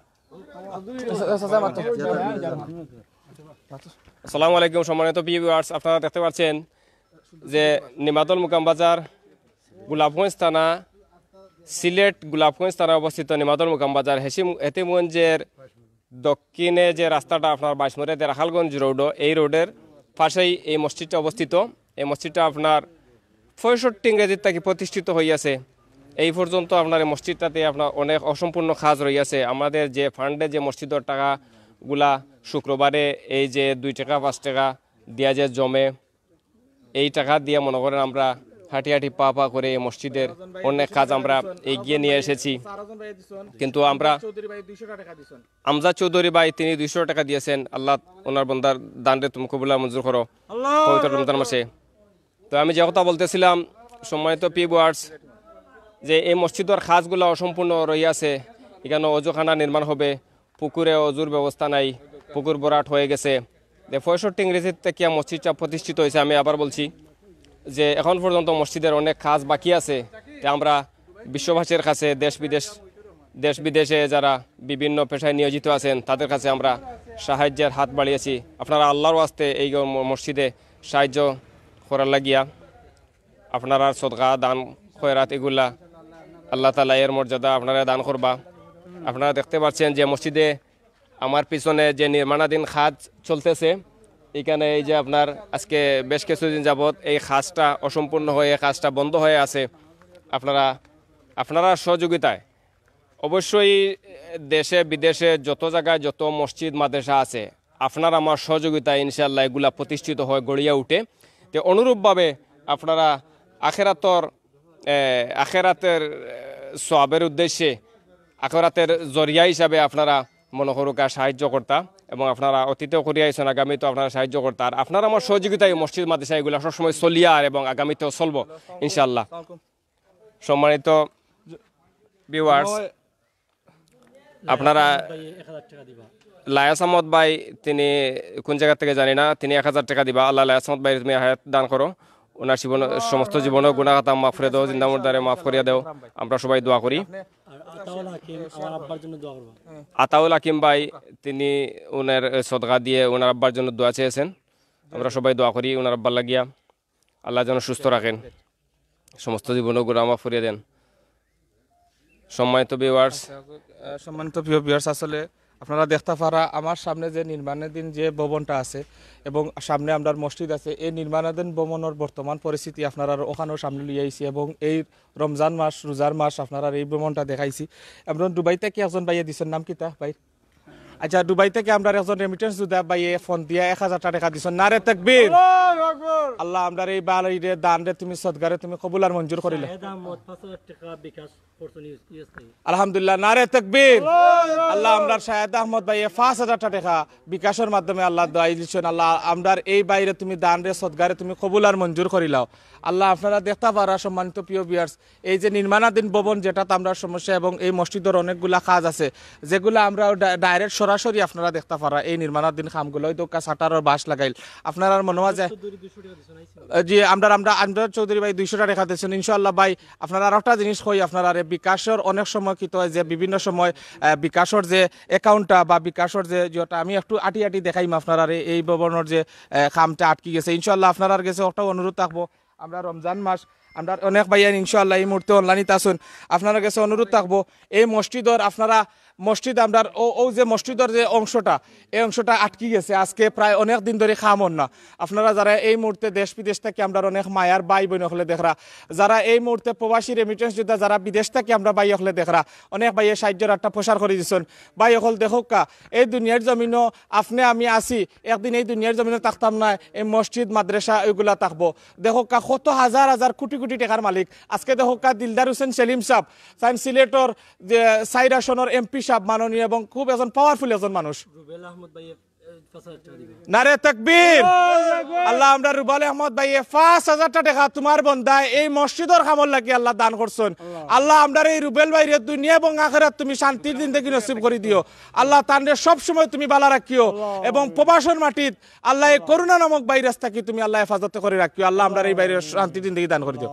আসসালামু আলাইকুম, সম্মানিত প্রিয় ভিউয়ার্স, আপনারা দেখতে পাচ্ছেন যে নিমাতল মুকাম বাজার, গোলাপগঞ্জ থানা, সিলেট গোলাপগঞ্জ থানায় অবস্থিত নিমাতল মুকাম বাজার, হেসিম-, হেতিমগঞ্জের দক্ষিণে যে রাস্তাটা আপনার বাইশমুড়িয়া দেরাখালগঞ্জ রোড, এই রোডের পাশেই এই মসজিদটা অবস্থিত। এই মসজিদটা আপনার পঁয়ষট্টি ইংরেজির থাকি প্রতিষ্ঠিত হইয়াছে। এই পর্যন্ত আপনার এই মসজিদটাতে আপনার অনেক অসম্পূর্ণ কাজ রইয়াছে। আমাদের যে ফান্ডে যে মসজিদর টাকাগুলা শুক্রবারে এই যে দুই টাকা পাঁচ টাকা দিয়া যে জমে, এই টাকা দিয়া মনে করেন আমরা হাঁটি হাঁটি পা পা করে এই মসজিদের অনেক কাজ আমরা এগিয়ে নিয়ে এসেছি। কিন্তু আমরা আমজাদ চৌধুরী ভাই তিনি দুইশো টাকা দিয়েছেন। আল্লাহ ওনার বন্দার দানরে তুমি কবুল আর মঞ্জুর করো পবিত্র রমজান মাসে। তো আমি যে কথা বলতেছিলাম, সম্মানিত ভিউয়ার্স, যে এই মসজিদর কাজগুলা অসম্পূর্ণ রইয়াছে, এখানো অজুখানা নির্মাণ হবে, পুকুরে অজুর ব্যবস্থা নাই, পুকুর ভরাট হয়ে গেছে। যে পঁয়ষট্টি ইংরেজির থাকি মসজিদটা প্রতিষ্ঠিত হয়েছে, আমি আবার বলছি যে এখন পর্যন্ত মসজিদের অনেক কাজ বাকি আছে। তে আমরা বিশ্ববাসীর কাছে, দেশ বিদেশ, দেশ বিদেশে যারা বিভিন্ন পেশায় নিয়োজিত আছেন, তাদের কাছে আমরা সাহায্যের হাত বাড়িয়েছি। আপনারা আল্লাহর ওয়াস্তে এই ম-, মসজিদে সাহায্য করার লাগিয়া আপনারার সদকা, দান, খয়রাত এগুলা আল্লাহ তাআলা এর মর্যাদা আপনারা দান করবা। আপনারা দেখতে পাচ্ছেন যে মসজিদে আমার পিছনে যে নির্মাণাধীন কাজ চলতেছে, এখানে এই যে আপনার আজকে বেশ কিছুদিন যাবত এই কাজটা অসম্পূর্ণ হয়ে, কাজটা বন্ধ হয়ে আছে। আপনারা, আপনারা সহযোগিতায় অবশ্যই দেশে বিদেশে যত জায়গায় যত মসজিদ মাদ্রাসা আছে, আপনার আমার সহযোগিতায় ইনশাআল্লাহ এগুলা প্রতিষ্ঠিত হয়, গড়িয়া উঠে। তে অনুরূপভাবে আপনারা আখেরাতর, এ, আখেরাতের, এ, সওয়াবের উদ্দেশ্যে, আখেরাতের জরিয়া হিসাবে আপনারা মনে করুকা সাহায্য করতা, এবং আপনারা অতীতেও করিয়া আইছেন, আগামীতেও আপনারা সাহায্য করতা। আর আপনার আমার সহযোগিতায় মসজিদ মাদ্রাসা এগুলা সবসময় চলিয়ার এবং আগামীতেও চলবো ইনশাআল্লাহ। সম্মানিত ভিউয়ার্স, আপনারা ভাই এক হাজার টাকা দিবা। লায়াস আহমদ ভাই, তিনি কোন জায়গা থেকে জানি না, তিনি এক হাজার টাকা দিবা। আল্লাহ লায়াস আহমদ ভাই, তুমি হায়াত দান করো, ওনার জীবন, সমস্ত জীবনও গুনাহ খাতা মাফ করে দাও, জিন্দা মুর্দারে মাফ করিয়া দাও। আমরা সবাই দোয়া করি। আর আতাউল হাকিম আমার আব্বার জন্য দোয়া করবা। আতাউল হাকিম ভাই, তিনি ওনার সদকা দিয়ে ওনার আব্বার জন্য দোয়া চেয়েছেন। আমরা সবাই দোয়া করি ওনার আব্বার লাগিয়া। আল্লাহ যেন সুস্থ রাখেন, সমস্ত জীবনও গুনাহ মাফ করিয়া দেন। সম্মানিত ভিউয়ার্স, আহ, সম্মানিত প্রিয় ভিউয়ার্স, আসলে আপনারা দেখতা পারা আমার সামনে যে নির্মাণাধীন যে ভবনটা আছে এবং সামনে আমরার মসজিদ আছে, এই নির্মাণাধীন ভবনর বর্তমান পরিস্থিতি আপনারার অখানও সামনে লইয়া আইছি এবং এই রমজান মাস, রোজার মাস আপনারার এই ভবনটা দেখাইছি। এবং দুবাই থাকি একজন ভাইয়ে দিছইন, নাম কিতা ভাই? আচ্ছা, দুবাই থাকি আমরার একজন remittance যোদ্ধা ভাইয়ে ফোন দিয়া এক হাজারটা টেকা দিছইন। নারে তাকবীর। আল্লাহ, আমরার এই ভালাইরে, দানরে তুমি, সদগারে তুমি কবুল আর মঞ্জুর করিলাও। শাহেদ আহমদ পাঁচ হাজার টেকা বিকাশ করছইন ইউএস, ইউএস থাকি। আলহামদুলিল্লাহ, নারে তাকবীর। আল্লাহ, আমরার শাহেদ আহমদ ভাইয়ে পাঁচ হাজারটা টেকা বিকাশর মাধ্যমে আল্লাহ দোয়াই দিছইন। আল্লাহ, আমরার এই ভাইরে তুমি, দানরে, সদগারে তুমি কবুল আর মঞ্জুর করিলাও। আল্লাহ, আপনারা দেখতা পারা সম্মানিত প্রিয় viewers, এই যে নির্মাণাধীন ভবন যেটাত আমরার সমস্যা এবং এই মসজিদর অনেকগুলা কাজ আছে যেগুলা আমরা ডা-, direct সরাসরি আপনারা দেখতা পারা এই নির্মাণাধীন কামগুলা, ওই দোকা শাটারর বাঁশ লাগাইল আপনারার মনে হয় যে আহ, জি, আমরা, আমরা, আমরা চৌধুরী ভাই দুইশোটা টেকা দিছইন। ইনশাআল্লাহ ভাই, আপনারা আরো একটা জিনিস কই, আপনারারে বিকাশর অনেক সময় কিতা হয় যে বিভিন্ন সময়, আহ, বিকাশর যে accountটা বা বিকাশর যে, যেটা আমি একটু আটি আটি দেখাইমু আপনারারে, এই ভবনর যে, আহ, কামটা আটকি গেছে। ইনশাআল্লাহ আপনারার গেছে একটা অনুরোধ থাকবো, আমরা রমজান মাস, আমরা অনেক ভাইয়াইন ইনশাআল্লাহ এই মুহূর্তে online-এ আছইন, আপনারার গেছে অনুরোধ থাকবো, এই মসজিদর আপনারা মসজিদ আমরার ও, ও যে মসজিদর যে অংশটা, এই অংশটা আটকি গেছে, আজকে প্রায় অনেক দিন ধরি কাম অর না। আপনারা যারা এই মুহূর্তে দেশ বিদেশ থাকি আমরার অনেক মায়ার ভাই বইন অকলে দেখরা, যারা এই মুহূর্তে প্রবাসী remittance যোদ্ধা যারা বিদেশ থাকি আমরা ভাই অকলে দেখরা, অনেক ভাইয়ে সাহায্যর আটটা প্রসার করি দিছইন। ভাই অকল দেখউক্কা, এই দুনিয়ার জমিনো আপনে আমি আছি, একদিন এই দুনিয়ার জমিনো থাকতাম না, এই মসজিদ মাদ্রাসা ওইগুলা থাকবো। দেখউক্কা কত হাজার হাজার কোটি কোটি টেকার মালিক। আজকে দেখউক্কা দিলদার হোসেন সেলিম সাব, তাইন সিলেটর যে চাইর আসনর এমপি সাব মাননীয় এবং খুব একজন powerful একজন মানুষ। রুবেল আহমদ ভাই, এ, পাঁচ হাজার টেকা দিবা। নারে তাকবীর। আল্লাহ, আমরার রুবেল আহমদ ভাইয়ে পাঁচ হাজারটা টেকা তুমার বন্দায় এই মসজিদর কামর লাগি আল্লাহ দান করছইন। আল্লাহ, আমরার এই রুবেল ভাইরে দুনিয়া এবং আখেরাত তুমি শান্তির জিন্দেগি নসিব করি দিও। আল্লাহ, তানরে সব সময় তুমি বালা রাখিও এবং প্রবাসর মাটিত আল্লাহ এই করোনা নামক ভাইরাস থাকি তুমি আল্লাহ হেফাজতে করি রাখিও। আল্লাহ, আমরার এই ভাইরে শান্তির জিন্দেগি দান করি দিও।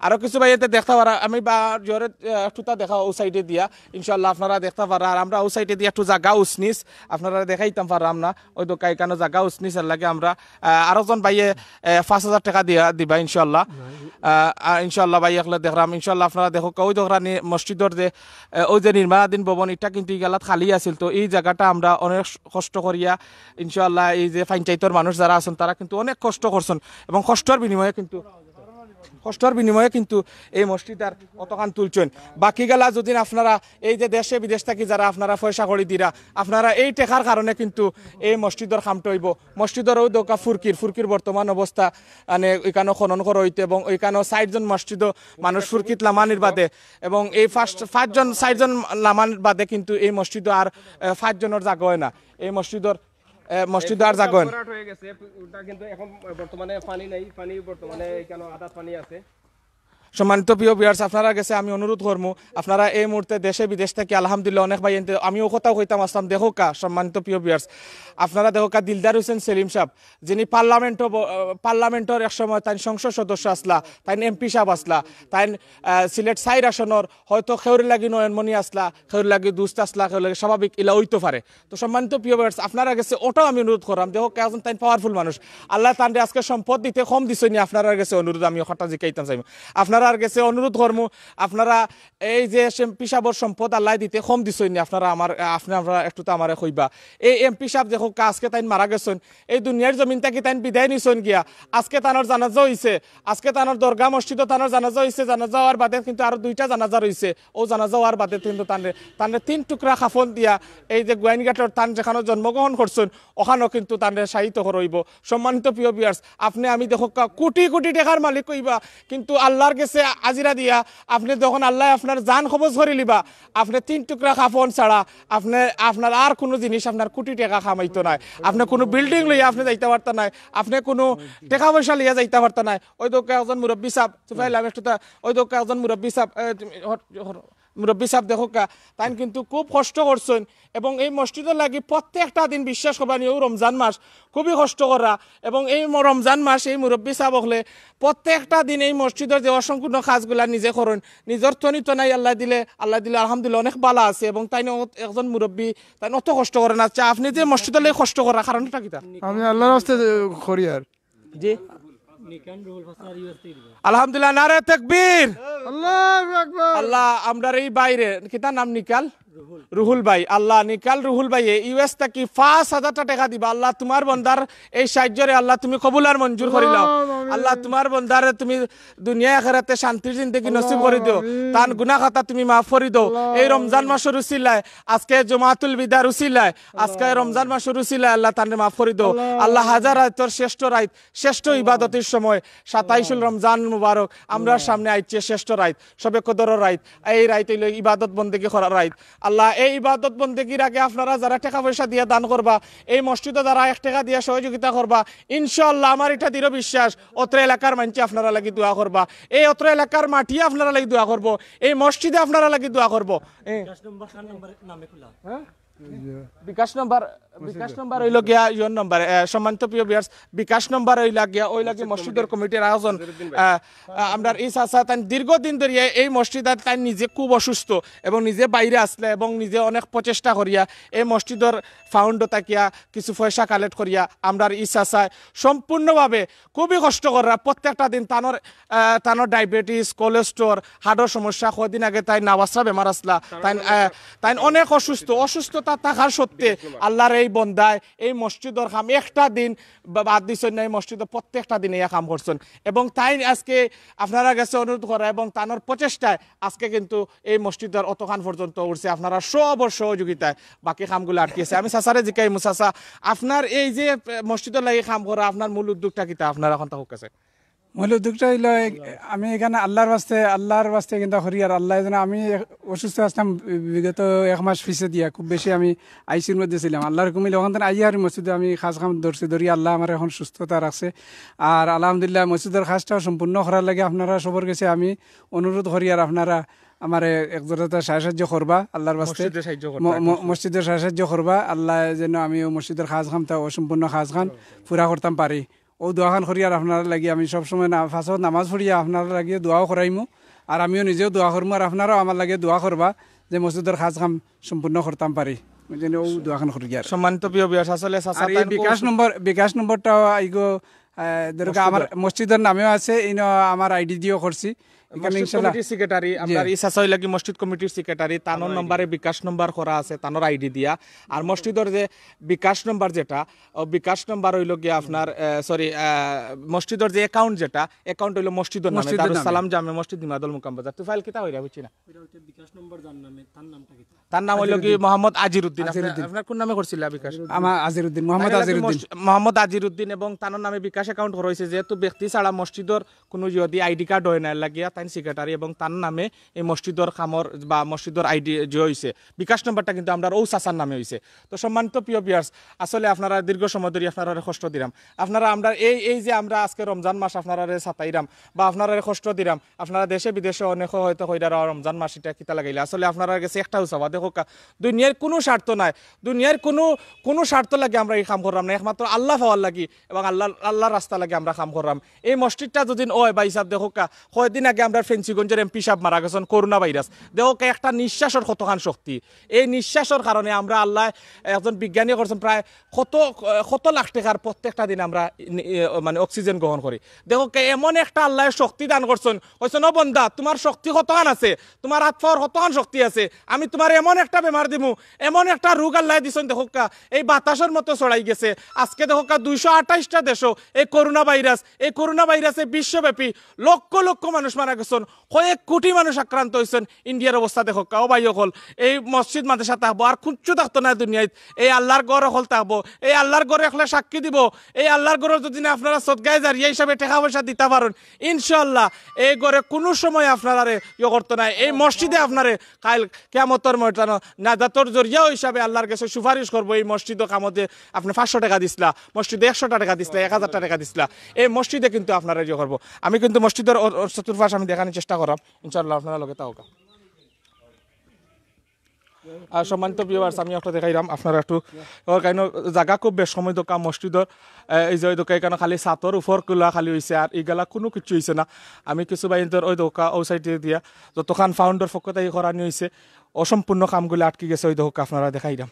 আরো কিছু ভাই এতে দেখতা পারা, আমি বা জোরে, আহ, একটুতা দেখা ও side-এ দিয়া, ইনশাআল্লাহ আপনারা দেখতা পারা। আর আমরা ও side-এ দিয়া একটু জাগা উসনিস, আপনারা দেখাইতাম পারলাম না, ওই দোকা ইকানো জাগা উসনিস, এর লাগি আমরা, আহ, আরোজন ভাইয়ে, আহ, পাঁচ হাজার টেকা দিয়া দিবা ইনশাআল্লাহ। আহ, আহ, ইনশাআল্লাহ ভাই একলা দেখরাম, ইনশাআল্লাহ আপনারা দেখউক্কা, ওই দেখরা নি-, মসজিদর যে, আহ, ওই যে নির্মাণাধীন ভবন, ইটা কিন্তু ইগালাত খালি আছিল, তো এই জাগাটা আমরা অনেক কষ্ট করিয়া ইনশাআল্লাহ এই যে পঞ্চায়েতর মানুষ যারা আছইন তারা কিন্তু অনেক কষ্ট করছইন এবং কষ্টর বিনিময়ে কিন্তু কষ্টর বিনিময়ে কিন্তু এই মসজিদ আর অতখান তুলছইন। বাকি গেলা যদি আপনারা এই যে দেশে বিদেশ থাকি যারা আপনারা পয়সা করি দিরা, আপনারা এই টেকার কারণে কিন্তু এই মসজিদর কামটা অইবো। মসজিদর ওই দোকা ফুরকির, ফুরকির বর্তমান অবস্থা, মানে, ওইখানো খনন করা অইতো এবং ওইখানো চাইরজন মসজিদও মানুষ ফুরকিত লামানির বাদে এবং এই first পাঁচজন, চাইরজন লামানির বাদে কিন্তু এই মসজিদও আর, আহ, পাঁচজনর জাগা অয় না। এই মসজিদর, আহ, মসজিদও আর জাগা অয় না। ভরাট হয়ে গেছে, ওটা কিন্তু এখন বর্তমানে পানি নাই, পানি বর্তমানে এখানে আধা পানি আছে। সম্মানিত প্রিয় viewers, আপনারার গেছে আমি অনুরোধ করমু, আপনারা এই মুহূর্তে দেশে বিদেশ থাকি আলহামদুলিল্লাহ অনেক ভাইয়াইন্তে, আমি ও কথাও কইতাম আছলাম, দেখউক্কা সম্মানিত প্রিয় viewers, আপনারা দেখউক্কা দিলদার হোসেন সেলিম সাব, যিনি পার্লামেন্টও ব-, আহ, পার্লামেন্টর এক সময় তাইন সংসদ সদস্য আছলা, তাইন এমপি সাব আছলা, তাইন, আহ, সিলেট চাইর আসনর হয়তো কেউর লাগি নয়নমণি আছলা, কেউর লাগি দুস্ত আছলা, কেউর লাগি স্বাভাবিক ইলা অইতো পারে। তো সম্মানিত প্রিয় viewers, আপনারার গেছে ওটাও আমি অনুরোধ কররাম, দেখউক্কা একজন তাইন powerful মানুষ, আল্লায় তানরে আজকে সম্পদ দিতে কম দিছইন নি, আপনারার গেছে অনুরোধ, আমি কথা জিকাইতাম চাইমু, আপনারার গেছে অনুরোধ করমু, আপনারা এই যে এমপি সাবর সম্পদ আল্লায় দিতে কম দিছইন নি, আপনারা আমার, আপনারা একটুতা আমারে কইবা। এই এমপি সাব দেখউক্কা আজকে তাইন মারা গেছইন, এই দুনিয়ার জমিন থাকি তাইন বিদায় নিছইন গিয়া, আজকে তানর জানাজা অইছে, আজকে তানর দরগা মসজিদও তানর জানাজা অইছে, জানাজা অওয়ার বাদে কিন্তু আরো দুইটা জানাজা রইছে, ও জানাজা অওয়ার বাদে কিন্তু তানরে, তানরে তিন টুকরা কাফন দিয়া এই যে গোয়াইনঘাটর তান যেখানো জন্মগ্রহণ করছইন, ওখানো কিন্তু তানরে শায়িত করা অইবো। সম্মানিত প্রিয় viewers, আপনে আমি দেখউক্কা কোটি কোটি টেকার মালিক অইবা, কিন্তু আল্লার গেছে আজিরা দিয়া আপনে যখন আল্লায় আপনার জান কবজ করি লিবা, আপনে তিন টুকরা কাফন ছাড়া আপনে, আপনার আর কুনু জিনিস, আপনার কোটি টেকা কামাইতো নায়, আপনে কুনু building লইয়া আপনে যাইতা পারতা নায়, আপনে কুনু টেকা পয়সা লইয়া যাইতা পারতা নায়। ওই দেখউক্কা একজন মুরব্বি সাব, তুফাইল, আমি একটুতা, ওই দেখউক্কা একজন মুরব্বি সাব, এ, তুমি হর-, হর-, মুরব্বি সাব দেখউক্কা, তাইন কিন্তু খুব কষ্ট করছইন এবং এই মসজিদর লাগি প্রত্যেকটা দিন, বিশ্বাস করবা নি, ও রমজান মাস খুবই কষ্ট করা এবং এই ম-, রমজান মাস এই মুরব্বি সাব অকলে প্রত্যেকটা দিন এই মসজিদর যে অসম্পূর্ণ কাজগুলা নিজে করইন, নিজর থনি তো নাই, আল্লায় দিলে, আল্লায় দিলে আলহামদুলিল্লাহ অনেক বালা আছে এবং তাইন অ-, একজন মুরব্বি, তাইন অত কষ্ট করইন। আচ্ছা, আপনে যে মসজিদর লাগি কষ্ট করা কারণটা কিতা? আমি আল্লার ওয়াস্তে করি আর। জি। নিকান রুহুল ফাসার ইউএস থাকি দিবা। আলহামদুলিল্লাহ, নারে তাকবীর। আল্লাহু আকবার। আল্লাহ, আমরার এই ভাইরে, কিতা নাম নিকাল? রুহুল ভাই, আল্লাহ নিকাল রুহুল ভাইয়ে ইউএস থাকি পাঁচ হাজারটা টেকা দিবা। আল্লাহ, তুমার বন্দার এই সাহায্যরে আল্লাহ তুমি কবুল আর মঞ্জুর করি লও। আল্লাহ, তুমার বন্দারে তুমি দুনিয়া আখেরাতে শান্তির জিন্দেগি নসিব করি দেও। তান গুনাহ খাতা তুমি মাফ করি দেও। এই রমজান মাসর উসিলায়, আজকে জুমাতুল বিদার উসিলায়, আজকে রমজান মাসর উসিলায় আল্লাহ তানরে মাফ করি দেও। আল্লাহ, হাজার রাইতর শ্রেষ্ঠ রাইত, শ্রেষ্ঠ ইবাদতের সময়, সাতাইশুল রমজান মুবারক আমরার সামনে আইছে, শ্রেষ্ঠ রাইত, শবে কদরর রাইত। এই রাইত অইলো ইবাদত বন্দেগি করার রাইত। আল্লাহ, এই ইবাদত বন্দেগির আগে আপনারা যারা টেকা পয়সা দিয়া দান করবা, এই মসজিদো যারা এক টেকা দিয়া সহযোগিতা করবা, ইনশাআল্লাহ আমার ইটা দৃঢ় বিশ্বাস, অত্র এলাকার মানষে আপনারার লাগি দোয়া করবা, এই অত্র এলাকার মাটিয়ে আপনারার লাগি দোয়া করবো, এই মসজিদে আপনারার লাগি দোয়া করবো। এ, বিকাশ নম্বর, বিকাশ নম্বর অইলো গিয়া ইয়র নম্বর, এ, সম্মানিত প্রিয় ভিউয়ার্স, বিকাশ নম্বর অইলা গিয়া, অইলা গিয়া মসজিদর কমিটির আয়োজন। আ, আ, আমরার ই চাচা তাইন দীর্ঘদিন ধরিয়া এই মসজিদর তাইন নিজে খুব অসুস্থ এবং নিজে বাইরে আছলা এবং নিজে অনেক প্রচেষ্টা করিয়া এই মসজিদর ফাউন্ডো থাকিয়া কিছু পয়সা কালেক্ট করিয়া আমরার ই চাচায় সম্পূর্ণভাবে খুবই কষ্ট কররা। প্রত্যেকটা দিন তানর, আহ, তানর ডায়াবেটিস, কোলেস্টোর, হার্টর সমস্যা, কয়দিন আগে তাইন নাওয়াসরা বেমার আছলা, তাইন, আহ, তাইন অনেক অসুস্থ। অসুস্থতা থাকার সত্ত্বে আল্লাহর এই বন্দায় এই মসজিদর কাম একটা দিন বা-, বাদ দিছইন না, এই মসজিদো প্রত্যেকটা দিন ইয়া কাম করছইন। এবং তাইন আজকে আপনারার গেছে অনুরোধ করা এবং তানর প্রচেষ্টায় আজকে কিন্তু এই মসজিদর অতখান পর্যন্ত উঠছে আপনারার সবর সহযোগিতায়, বাকি কামগুলা আটকি আছে। আমি চাচারে জিকাইমু, চাচা, আপনার এই যে, এ, মসজিদর লাগি কাম করা, আপনার মূল উদ্যোগটা কিতা? আপনারা অখন থাকুক আছে। মূল উদ্যোগটা অইলো, এক, আমি এখানে আল্লাহর ওয়াস্তে, আল্লাহর ওয়াস্তে কিন্তু করি, আর আল্লাহ যেন, আমি এক-, অসুস্থ আছলাম বি-, বিগত এক মাস পিছে দিয়া, খুব বেশি আমি আইসিউর মধ্যে ছিলাম। আল্লাহর হুকুম অইলো অখান থাকি আইয়া আর মসজিদো আমি কাজ কাম ধরছি, ধরি আল্লাহ আমারে অখন সুস্থতা রাখছে। আর আলহামদুলিল্লাহ মসজিদর কাজটাও সম্পূর্ণ করার লাগি আপনারা সবর গেছে আমি অনুরোধ করি, আর আপনারা আমারে এক জোড়াটা সাহায্য করবা আল্লাহর ওয়াস্তে। মসজিদে সাহায্য করতা, ম-, ম-, মসজিদর সাহায্য করবা। আল্লাহ যেন আমি অউ মসজিদর কাজ কামটা, অউ সম্পূর্ণ কাজ কাম পুরা করতাম পারি। অউ দোয়াখান করি আর আপনারার লাগি আমি সবসময় না-, পাঁচ ওয়াক্ত নামাজ পড়িয়া আপনারার লাগি দোয়াও করাইমু, আর আমিও নিজেও দোয়া করমু, আর আপনারাও আমার লাগি দোয়া করবা যে মসজিদর কাজ কাম সম্পূর্ণ করতাম পারি। ওই জন্য অউ দোয়াখান করি আর। সম্মানিত প্রিয় ভিউয়ার্স, আসলে চাচা আর এই তাইন খুব বিকাশ নম্বর, বিকাশ নম্বরটাও আইগো, আহ, ধরো আমার মসজিদর নামেও আছে, ইনো আমার আইডি দিয়েও করছি। এখানে মসজিদ ইনশাল্লাহ। কমিটির সেক্রেটারি, জি। আমরার ই চাচা অইলা গি মসজিদ কমিটির সেক্রেটারি, তানর নম্বরে বিকাশ নম্বর করা আছে, তানর আইডি দিয়া। আর মসজিদর যে বিকাশ নম্বর যেটা, অউ বিকাশ নম্বর অইলো গিয়া আপনার, আহ, সরি, আহ, মসজিদর যে অ্যাকাউন্ট যেটা, অ্যাকাউন্ট অইলো মসজিদর নামে, মসজিদর দারুস নামে। সালাম জামে মসজিদ, নিমাদল মুকাম বাজার। তুফাইল কিতা অইরা বুঝছি না। এটা হচ্ছে বিকাশ নম্বর যার নামে, তার নামটা কিতা? তার নাম অইলো কি আজিরুদ্দিন। মোহাম্মদ আজিরুদ্দিন। আপনার, আজিরুদ্দিন। আপনার কোন নামে করছিলা বিকাশ? আমার আজিরুদ্দিন, মোহাম্মদ তাইলে কি আজিরুদ্দিন। মস-, মোহাম্মদ আজিরুদ্দিন এবং তানর নামে বিকাশ অ্যাকাউন্ট করা অইছে, যেহেতু ব্যক্তি ছাড়া মসজিদর কুনু যদি আইডি কার্ড অয় না, এর লাগিয়া তাইন সেক্রেটারি এবং তান নামে এই মসজিদর কামর বা মসজিদর আইডি যে অইছে, বিকাশ নম্বরটা কিন্তু আমরার অউ চাচার নামে অইছে। তো সম্মানিত প্রিয় ভিউয়ার্স, আসলে আপনারা দীর্ঘ সময় ধরি আপনারারে কষ্ট দিরাম। আপনারা আমরার এই, এই যে আমরা আজকে রমজান মাস আপনারারে সাতাইরাম বা আপনারারে কষ্ট দিরাম, আপনারা দেশে বিদেশে অনেকে হয়তো কইরা, "রমজান মাস ইটা কিতা লাগাইলা?" আসলে আপনারার গেছে একটাউ চাওয়া, দেখউক্কা, দুনিয়ার কুনু স্বার্থ নাই, দুনিয়ার কুনু, কুনু স্বার্থ লাগি আমরা ই কাম কররাম না, একমাত্র আল্লাহ পাওয়ার লাগি এবং আল্লাহ, আল্লাহর রাস্তা লাগি আমরা কাম কররাম। এই মসজিদটা যদি অয়, ভাইসাব, দেখউক্কা, কয়দিন আগে আমরার ফেঞ্চুগঞ্জর এমপি সাব মারা গেছইন করোনা ভাইরাস। দেখউক্কা, একটা নিঃশ্বাসর কতখান শক্তি। এই নিঃশ্বাসর কারণে আমরা আল্লাহ একজন বিজ্ঞানী করছইন প্রায় কত, কত লাখ টেকার প্রত্যেকটা দিন আমরা নি-, এ, মানে অক্সিজেন গ্রহণ করি। দেখউক্কা, এমন একটা আল্লায় শক্তি দান করছইন, কইছইন, "ও বন্দা, তুমার শক্তি কতখান আছে, তুমার আত পাওর কতখান শক্তি আছে, আমি তুমারে এমন একটা বেমার দিমু, এমন একটা রোগ আল্লায় দিছইন।" দেখউক্কা, এই বাতাসর মতো ছড়াই গেছে। আজকে দেখউক্কা, দুইশো আঠাইশটা দেশো এই করোনা ভাইরাস, এই করোনা ভাইরাসে বিশ্বব্যাপী লক্ষ লক্ষ মানুষ মারা গেছইন। কয়েক কোটি মানুষ আক্রান্ত অইছইন। ইন্ডিয়ার অবস্থা দেখউক্কা, ও ভাই অকল, এই মসজিদ মাদ্রাসা থাকবো, আর কুচ্ছু থাকতো নায় দুনিয়াত। এই আল্লাহর ঘর অকল থাকবো, এই আল্লাহর ঘরে অকলে সাক্ষী দিবো। এই আল্লাহর ঘরর যদি না আপনারা সদকায়ে জারিয়া হিসাবে টেকা পয়সা দিতা পারইন, ইনশাআল্লাহ এই ঘরে কুনু সময় আপনারারে ইয়ে করতো নায়। এই মসজিদে আপনারে কাইল কিয়ামতর ময়দানো নাজাতর জরিয়া হিসাবে আল্লাহর গেছে সুপারিশ করবো। এই মসজিদো কামতে আপনে পাঁচশো টেকা দিছলা, মসজিদে একশোটা টেকা দিছলা, এক হাজারটা টেকা দিছলা, এই মসজিদে কিন্তু আপনারে ইয়ে করবো। আমি কিন্তু মসজিদর অ-, অ-, চতুর্পাশ আমি দেখানির চেষ্টা কররাম, ইনশাআল্লাহ আপনারা লগে থাকউক্কা। আর সম্মানিত ভিউয়ার্স, আমি একটু দেখাইরাম আপনারা একটু, ওর কারণে জাগা খুব বেশ সময় দোকা মসজিদর, এ, এই যে ওই দোকা এখানো খালি ছাতর উপর গুলা খালি অইছে, আর ইগুলা কুনু কিচ্ছু অইছে না। আমি কিছু ভাইয়াইন্তর ওই দোকা, ওই সাইডে দিয়া যতখান ফাউন্ডর পক্ষ থাকি করানি অইছে, অসম্পূর্ণ কামগুলা আটকি গেছে, ওই দোকা আপনারা দেখাইরাম।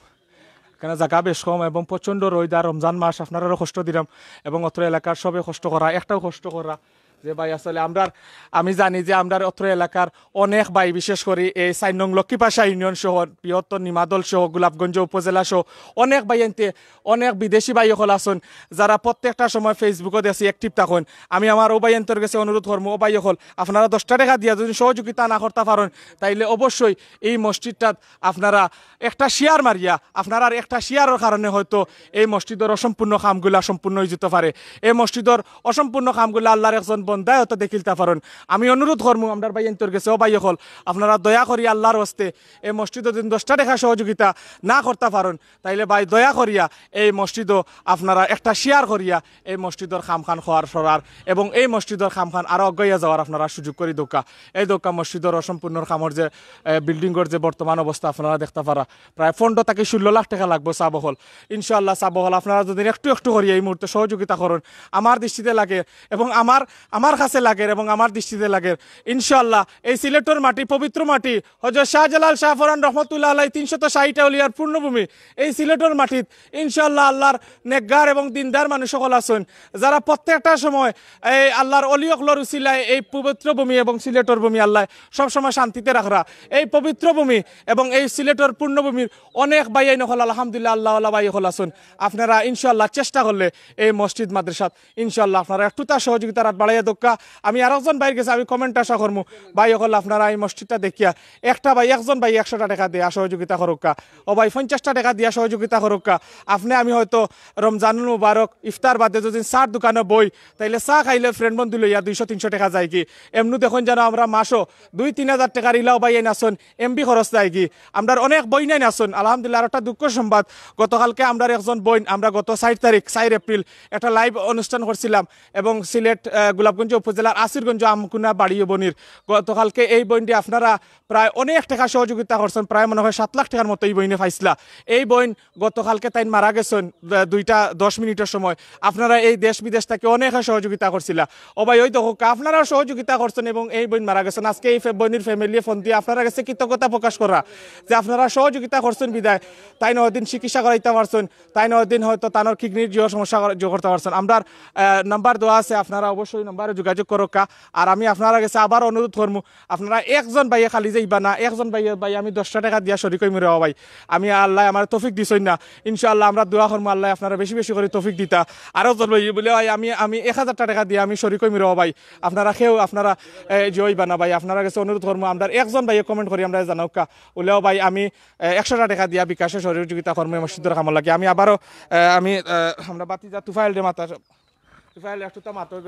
কেনে জাগা বেশ কম এবং প্রচণ্ড রইদ আর রমজান মাস, আপনারারও কষ্ট দিরাম এবং অত্র এলাকার সবে কষ্ট কররা, একটাউ কষ্ট কররা। যে ভাই, আসলে আমরার, আমি জানি যে আমরার অত্র এলাকার অনেক ভাই, বিশেষ করি এই চাইর নং লক্ষ্মীপাশা ইউনিয়ন সহ, বৃহত্তর নিমাদল সহ, গোলাপগঞ্জ উপজেলা সহ অনেক ভাইয়াইন্তে, অনেক বিদেশি ভাই অকল আছইন, যারা প্রত্যেকটা সময় Facebook-ও দেখছি active থাকইন। আমি আমার অউ ভাইয়াইন্তর গেছে অনুরোধ করমু, অউ ভাই অকল, আপনারা দশটা টেকা দিয়া যদি সহযোগিতা না করতা পারইন, তাইলে অবশ্যই এই মসজিদটাত আপনারা একটা share মারিয়া, আপনারার একটা share-র কারণে হয়তো এই মসজিদর অসম্পূর্ণ কামগুলা সম্পূর্ণ অইযিতো পারে। এই মসজিদর অসম্পূর্ণ কামগুলা আল্লার একজন বন্দায় হয়তো দেখিলতা পারইন। আমি অনুরোধ করমু আমরার ভাইয়াইন্তর গেছে, অউ ভাই অকল, আপনারা দয়া করি আল্লার ওয়াস্তে এই মসজিদো যদি দশটা টেকা সহযোগিতা না করতা পারইন, তাইলে ভাই দয়া করিয়া এই মসজিদো আপনারা একটা share করিয়া এই মসজিদর কামখান খোয়ার সরার এবং এই মসজিদর কামখান আরো আগাইয়া যাওয়ার আপনারা সুযোগ করি দেউক্কা। এই দেউক্কা মসজিদর অসম্পূর্ণ কামর যে, এ, building-র যে বর্তমান অবস্থা আপনারা দেখতা পারা, প্রায় পনরো থাকি ষোলো লাখ টেকা লাগবো ছাব অকল। ইনশাআল্লাহ ছাব অকল আপনারা যদি একটু একটু করিয়া এই মুহূর্তে সহযোগিতা করইন, আমার দৃষ্টিতে লাগের এবং আমার, আমার কাছে লাগের এবং আমার দৃষ্টিতে লাগের। ইনশাআল্লাহ এই সিলেটর মাটি, পবিত্র মাটি, হযরত শাহজালাল শাহপরান রহমতুল্লাহ আলাইহি তিনশত ষাইট আউলিয়ার পূর্ণভূমি, এই সিলেটর মাটিত ইনশাআল্লাহ আল্লার নেককার এবং দিনদার মানুষ অকল আছইন, যারা প্রত্যেকটা সময় এই আল্লার অলি অকলর উসিলায় এই পবিত্র ভূমি এবং সিলেটর ভূমি আল্লায় সবসময় শান্তিতে রাখরা। এই পবিত্র ভূমি এবং এই সিলেটর পূর্ণভূমির অনেক ভাইয়াইন অকল আলহামদুলিল্লাহ আল্লাওয়ালা ভাই অকল আছইন। আপনারা ইনশাআল্লাহ চেষ্টা করলে এই মসজিদ মাদ্রাসাত ইনশাআল্লাহ আপনারা একটুতা সহযোগিতার আত বাড়াইয়া দেউক্কা। আমি আরকজন ভাইর গেছে আমি comment আশা করমু, ভাই অকল আপনারা এই মসজিদটা দেখিয়া একটা ভাই, একজন ভাই একশোটা টেকা দিয়া সহযোগিতা করউক্কা, অউ ভাই পঞ্চাশটা টেকা দিয়া সহযোগিতা করউক্কা। আপনে আমি হয়তো রমজানুল মুবারক ইফতার বাদে যদি চার দোকানো বই, তাইলে চা খাইলে friend বন্ধু লইয়া দুইশো তিনশো টেকা যায়গি। এমনে দেখইন যেন আমরা মাসো দুই তিন হাজার টেকার ইলাও ভাইয়াইন আছইন, এমবি খরচ যায়গি। আমরার অনেক বইনাইন আছইন, আলহামদুলিল্লাহ। আর একটা দুঃখ সংবাদ, গতকালকে আমরার একজন বইন, আমরা গত চাইর তারিখ, চাইর এপ্রিল, একটা live অনুষ্ঠান করছিলাম এবং সিলেট, আহ, গোলাপগঞ্জ উপজেলার আসিরগঞ্জ আমকুনা বাড়ি বইনর। গতকালকে এই বইনটি আপনারা প্রায় অনেক টেকা সহযোগিতা করছইন, প্রায় মনে হয় সাত লাখ টেকার মতো এই বইনে পাইছলা। এই বইন গতকালকে তাইন মারা গেছইন, আহ, দুইটা দশ মিনিটর সময়। আপনারা এই দেশ বিদেশ থাকি অনেকে সহযোগিতা করছিলা। অউ ভাই, অউ দেখউক্কা, আপনারাও সহযোগিতা করছইন এবং এই বইন মারা গেছইন। আজকে এই ফে-, বইনর family ফোন দিয়া আপনারার গেছে কৃতজ্ঞতা প্রকাশ করা যে আপনারা সহযোগিতা করছইন বিধায় তাইন অদিন চিকিৎসা করাইতা পারছইন, তাইন অদিন হয়তো তানর kidney-র যে সমস্যা কর-, যে করতা পারছইন। আমরার, আহ, number দেওয়া আছে, আপনারা অবশ্যই number-এ যোগাযোগ করউক্কা। আর আমি আপনারার গেছে আবার অনুরোধ করমু, আপনারা একজন ভাইয়ে খালি যাইবা না, একজন ভাইয়ে, "ভাই, আমি দশটা টেকা দিয়া শরিক অইমু রে বা ভাই, আমি, আল্লায় আমারে তৌফিক দিছইন না।" ইনশাআল্লাহ আমরা দোয়া করমু, আল্লায় আপনারারে বেশি বেশি করি তৌফিক দিতা। আরকজন ভাইয়ে বুলে, "ভাই, আমি, আমি এক হাজারটা টেকা দিয়া আমি শরিক অইমু রে বা ভাই।" আপনারা কেউ আপনারা, এ, যে অইবা না ভাই, আপনারার গেছে অনুরোধ করমু, আমরার একজন ভাইয়ে comment করি আমরারে জানাউক্কা। বুলে, "ও ভাই, আমি, এ, একশোটা টেকা দিয়া বিকাশে সহযোগিতা করমু এই মসজিদর কামর লাগি।" আমি আবারও, এ, আমি, এ, আমরা ভাতিজা তুফাইলরে মাতা, তুফাইল একটুতা মাতো।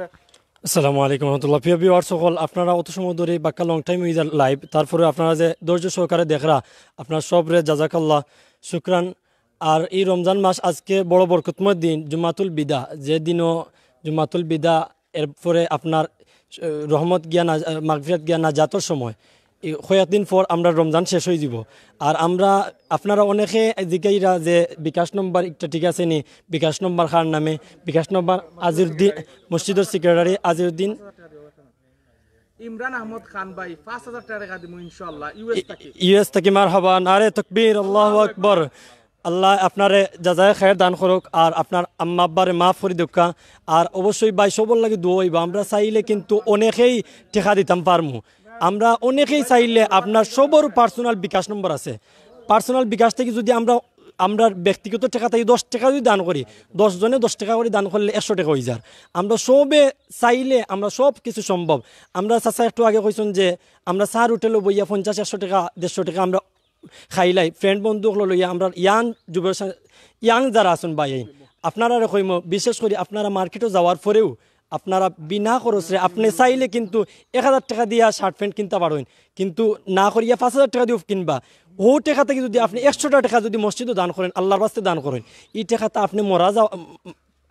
আসসালামু আলাইকুম রহমতুল্লাহ। প্রিয় viewers অকল, আপনারা অত সময় ধরি বাক্কা long time অই যার live, তারপরে আপনারা যে ধৈর্য সহকারে দেখরা, আপনারা সবরে জাজাকাল্লাহ, শুকরান। আর এই রমজান মাস আজকে বড় বরকতময় দিন, জুমাতুল বিদা, যে দিনও জুমাতুল বিদা, এরপরে আপনার, আহ, রহমত গিয়া না-, আহ, মাগফিরাত গিয়া নাজাতর সময়। এই কয়েকদিন পর আমরা রমজান শেষ অই যিবো। আর আমরা, আপনারা অনেকে জিগাইরা যে বিকাশ নম্বর একটা ঠিক আছে নি, বিকাশ নম্বর কার নামে, বিকাশ নম্বর আজিউদ্দিন, মসজিদর secretary আজিউদ্দিন। ইমরান আহমদ খান ভাই, পাঁচ হাজার টেকা দিমু ইনশাআল্লাহ, ইউএস থাকি। ইউএস থাকি, মারহাবা, নারে তকবীর, আল্লাহু আকবার। আল্লায় আপনারে জাজায়ে খায়ের দান করউক, আর আপনার আম্মা আব্বারে মাফ করি দেউক্কা। আর অবশ্যই ভাই সবর লাগি দোয়া অইবো। আমরা চাইলে কিন্তু অনেকেই টেকা দিতাম পারমু, আমরা অনেকেই চাইলে আপনার সবর personal বিকাশ নম্বর আছে, personal বিকাশ থাকি যদি আমরা, আমরার ব্যক্তিগত টেকা থাকি দশ টেকা যদি দান করি, দশ জনে দশ টেকা করি দান করলে একশো টেকা অই যার। আমরা সবে চাইলে আমরা সব কিছু সম্ভব। আমরা চাচা একটু আগে কইছইন যে আমরা চার হোটেলো বইয়া পঞ্চাশ, একশো টেকা, দেড়শো টেকা আমরা খাইলাই, friend বন্ধু অকল লইয়া আমরা young যুব সা-, young যারা আছইন ভাইয়াইন, আপনারারে কইমু, বিশেষ করি আপনারা market-ও যাওয়ার পরেও আপনারা বিনা খরচে আপনে চাইলে কিন্তু এক হাজার টেকা দিয়া shirt pant কিনতা পারইন, কিন্তু না করিয়া পাঁচ হাজার টেকা দিও কিনবা। অউ টেকা থাকি যদি আপনে একশোটা টেকা যদি মসজিদো দান করইন, আল্লার ওয়াস্তে দান করইন, ই টেকাটা আপনে মরা যাওয়া,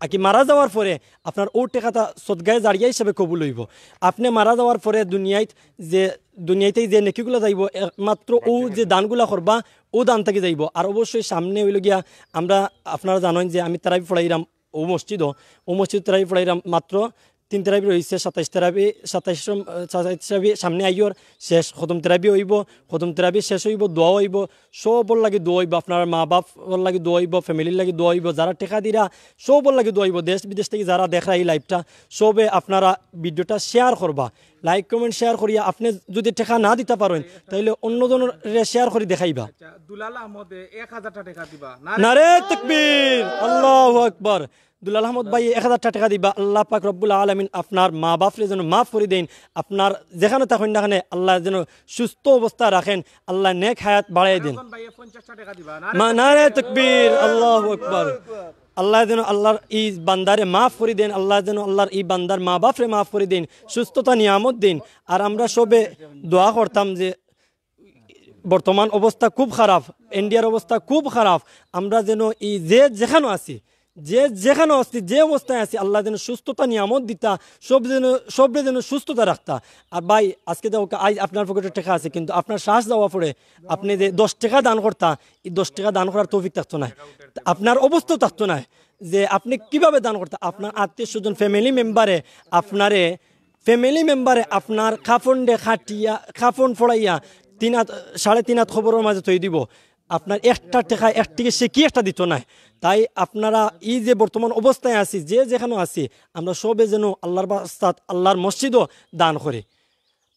আকি মারা যাওয়ার পরে আপনার অউ টেকাটা সদগায়ে জারিয়া হিসাবে কবুল অইবো। আপনে মারা যাওয়ার পরে দুনিয়াইত যে, দুনিয়াইতেই যে নেকিগুলা যাইবো, একমাত্র অউ যে দানগুলা করবা, অউ দান থাকি যাইবো। আর অবশ্যই সামনে অইলো গিয়া, আমরা, আপনারা জানইন যে আমি তারাবি পড়াইরাম অউ মসজিদো, অউ মসজিদো তারাবি পড়াইরাম মাত্র তিন তেরাবি রইছে, সাতাইশ তেরাবি, সাতাইশ রম-, সাতাইশ তেরাবি সামনে আইয়র, শেষ খতম তেরাবি অইবো, খতম তেরাবি শেষ অইবো, দোয়া অইবো, সবর লাগি দোয়া অইবো, আপনার মা বাপর লাগি দোয়া অইবো, ফ্যামিলির লাগি দোয়া অইবো, যারা টেকা দিরা সবর লাগি দোয়া অইবো, দেশ বিদেশ থাকি যারা দেখরা ই liveটা, সবে আপনারা ভিডিওটা share করবা, like comment share করিয়া। আপনে যুদি টেকা না দিতা পারইন, তাইলে অন্যজনরে share করি দেখাইবা। আচ্ছা, দুলাল আহমদে এক হাজারটা টেকা দিবা। নারে তকবীর, আল্লাহু আকবার। দুলাল আহমদ ভাই এক হাজারটা টেকা দিবা। আল্লাহ পাক রব্বুল আলামিন আপনার মা বাপরে যেন মাফ করি দেইন, আপনার যেখানো থাকইন না কেনে আল্লাহ যেন সুস্থ অবস্থা রাখেন, আল্লাহ নেক হায়াত বাড়াই দেইন। আরোজন ভাইয়ে পঞ্চাশটা টেকা দিবা। মা-, নারে তকবীর, আল্লাহু আকবার। আল্লাহ যেন আল্লাহর ই বান্দারে মাফ করি দেইন, আল্লাহ যেন আল্লাহর ই বান্দার মা বাপরে মাফ করি দেইন, সুস্থতা নিয়ামত দেইন। আর আমরা সবে দোয়া করতাম যে বর্তমান অবস্থা খুব খারাপ, ইন্ডিয়ার অবস্থা খুব খারাপ। আমরা যেন ই যে যেখানো আছি, যে যেখানো আছি, যে অবস্থায় আছি, আল্লাহ যেন সুস্থতা নিয়ামত দিতা, সব যেন, সবরে যেন সুস্থতা রাখতা। আর ভাই, আজকে দেখউক্কা, আইজ আপনার পকেটো টেকা আছে, কিন্তু আপনার শ্বাস যাওয়া পরে আপনে যে দশ টেকা দান করতা, ই দশ টেকা দান করার তৌফিক থাকতো নায়। আপনার অবস্থাও থাকতো নায় যে আপনে কিভাবে দান করতা। আপনার আত্মীয় স্বজন, ফ্যামিলি মেম্বারে আপনারে ফ্যামিলি মেম্বারে আপনার কাফনরে কাটিয়া, কাফন ফড়াইয়া তিন আত, সাড়ে তিন আত কবরর মাঝে থই দিবো। আপনার একটা টেকা, এক টেকা সে কি একটা দিতো নায়। তাই আপনারা ই যে বর্তমান অবস্থায় আছি, যে যেখানো আছি, আমরা সবে যেন আল্লাহর বাস্তাত আল্লাহর মসজিদো দান করি।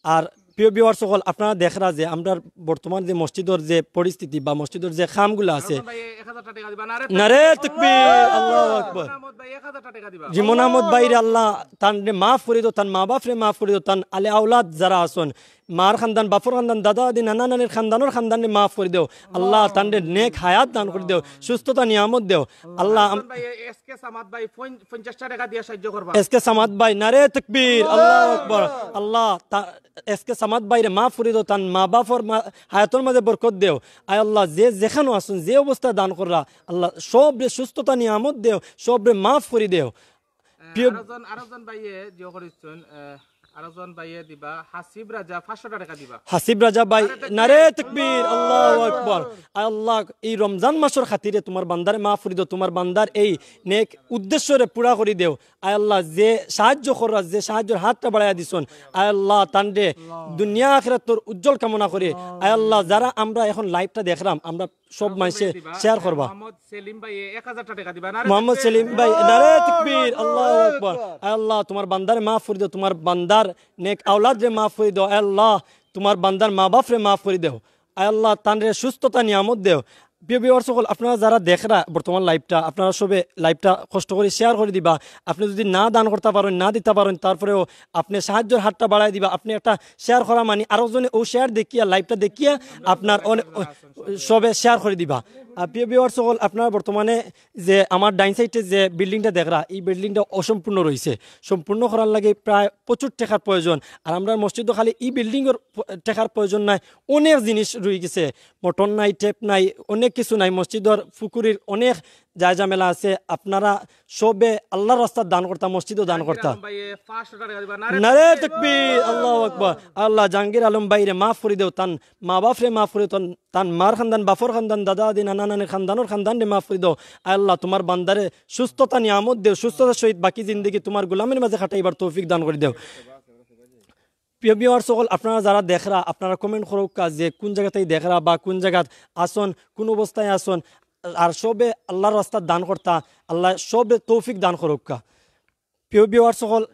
আর প্রিয় ভিউয়ার্স অকল, আপনারা দেখরা যে আমরার বর্তমান যে মসজিদর যে পরিস্থিতি বা মসজিদর যে কামগুলা আছে, আরোজন ভাই এক হাজারটা টেকা দিবা। নারে তকবীর, আল্লাহু আকবার। আহমদ ভাই এক হাজারটা টেকা দিবা। জিমন আহমদ ভাইরে আল্লাহ তানরে মাফ করি দেও, তান মা বাপরে মাফ করি দেও, তান আলে আওলাদ যারা আছইন, মার খান্দান, বাপর খান্দান, দাদা দাদি, নানা নানির খান্দানর খান্দানরে মাফ করি দেও। আল্লাহ তানরে নেক হায়াত দান করি দেও, সুস্থতা নিয়ামত দেও। আল্লাহ আম- আরোজন ভাই, এস কে সামাদ ভাই পঞ্চ-, পঞ্চাশটা টেকা দিয়া সাহায্য করবা। এস কে সামাদ ভাই, নারে তকবীর, আল্লাহু আকবার। আল্লাহ তা-, এস কে সামাদ ভাইরে মাফ করি দেও, তান মা বাপর মা-, হায়াতর মাঝে বরকত দেও। আয় আল্লাহ, যে যেখানো আছইন, যে অবস্থায় দান কররা, আল্লাহ সবরে সুস্থতা নিয়ামত দেও, সবরে মাফ করি দেও। আহ, প্রিয় আরোজন, আরোজন ভাইয়ে জিও করিছইন, আহ, আরোজন ভাইয়ে দিবা, হাসিব রাজা পাঁচশোটা টেকা দিবা। হাসিব রাজা ভাই, নারে তকবীর। নারে তকবীর, আল্লাহু আকবার। আয় আল্লাহ, এই রমজান মাসর খাতিরে তুমার বান্দারে মাফ করি দেও, তুমার বান্দার এই নেক উদ্দেশ্যরে পুরা করি দেও। আয় আল্লাহ, যে সাহায্য কররা, যে সাহায্যর হাতটা বাড়াইয়া দিছইন, আয় আল্লাহ, তানরে দুনিয়া আখিরাতর উজ্জ্বল কামনা করি। আয় আল্লাহ, যারা আমরা এখন liveটা দেখরাম, আমরা সব মানষে share করবা। মোহাম্মদ সেলিম ভাই এক হাজারটা টেকা দিবা। নারে মোহাম্মদ তকবীর। সেলিম ভাই, নারে তকবীর, আল্লাহু আকবার। আয় আল্লাহ, তুমার বান্দারে মাফ করি দেও, তুমার বান্দার নেক আওলাদরে মাফ করি দেও। আয় আল্লাহ, তুমার বান্দার মা বাপরে মাফ করি দেও। আয় আল্লাহ, তানরে সুস্থতা নিয়ামত দেও। প্রিয় ভিউয়ার্স অকল, আপনারা যারা দেখরা বর্তমান liveটা, আপনারা সবে liveটা কষ্ট করি share করি দিবা। আপনে যুদি না দান করতা পারইন, না দিতা পারইন, তারপরেও আপনে সাহায্যর হাতটা বাড়াই দিবা। আপনে একটা share করা মানি আরোজনে অউ share দেখিয়া, liveটা দেখিয়া আপনার অনে-, সবে share করি দিবা। আর প্রিয় ভিউয়ার্স অকল, আপনারা বর্তমানে যে আমার ডাইন সাইডে যে buildingটা দেখরা, ই buildingটা অসম্পূর্ণ রইছে। সম্পূর্ণ করার লাগি প্রায় প্রচুর টেকার প্রয়োজন। আর আমরার মসজিদো খালি ই buildingর প-, টেকার প্রয়োজন নায়, অনেক জিনিস রইগেছে। মোটর নাই, টেপ নাই, অনেক কিছু নাই। মসজিদর পুকুরির অনেক যায় ঝামেলা আছে। আপনারা সবে আল্লাহর রাস্তাত দান করতা, মসজিদো দান করতা। আলম ভাইয়ে পাঁচশো টেকা দিবা। নারে নারে তকবীর, আল্লাহু আকবার। আল্লাহ জাহাঙ্গীর আলম ভাইরে মাফ করি দেও, তান মা বাপরে মাফ করি দেও, তান, তান মার খান্দান, বাপর খান্দান, দাদা দাদি, নানা নানির খান্দানর খান্দানরে মাফ করি দেও। আয় আল্লাহ, তুমার বান্দারে সুস্থতা নিয়ামত দেও, সুস্থতার সহিত বাকি জিন্দেগি তুমার গোলামির মাঝে কাটাইবার তৌফিক দান করি দেও। প্রিয় ভিউয়ার্স অকল, আপনারা যারা দেখরা, আপনারা comment করউক্কা যে কুন জাগাত থাকি দেখরা বা কুন জাগাত আছইন, কুন অবস্থায় আছইন। আর সবে আল্লাহর রাস্তাত দান করতা, আল্লাহ সবে তৌফিক দান করউক্কা। প্রিয় ভিউয়ার্স অকল,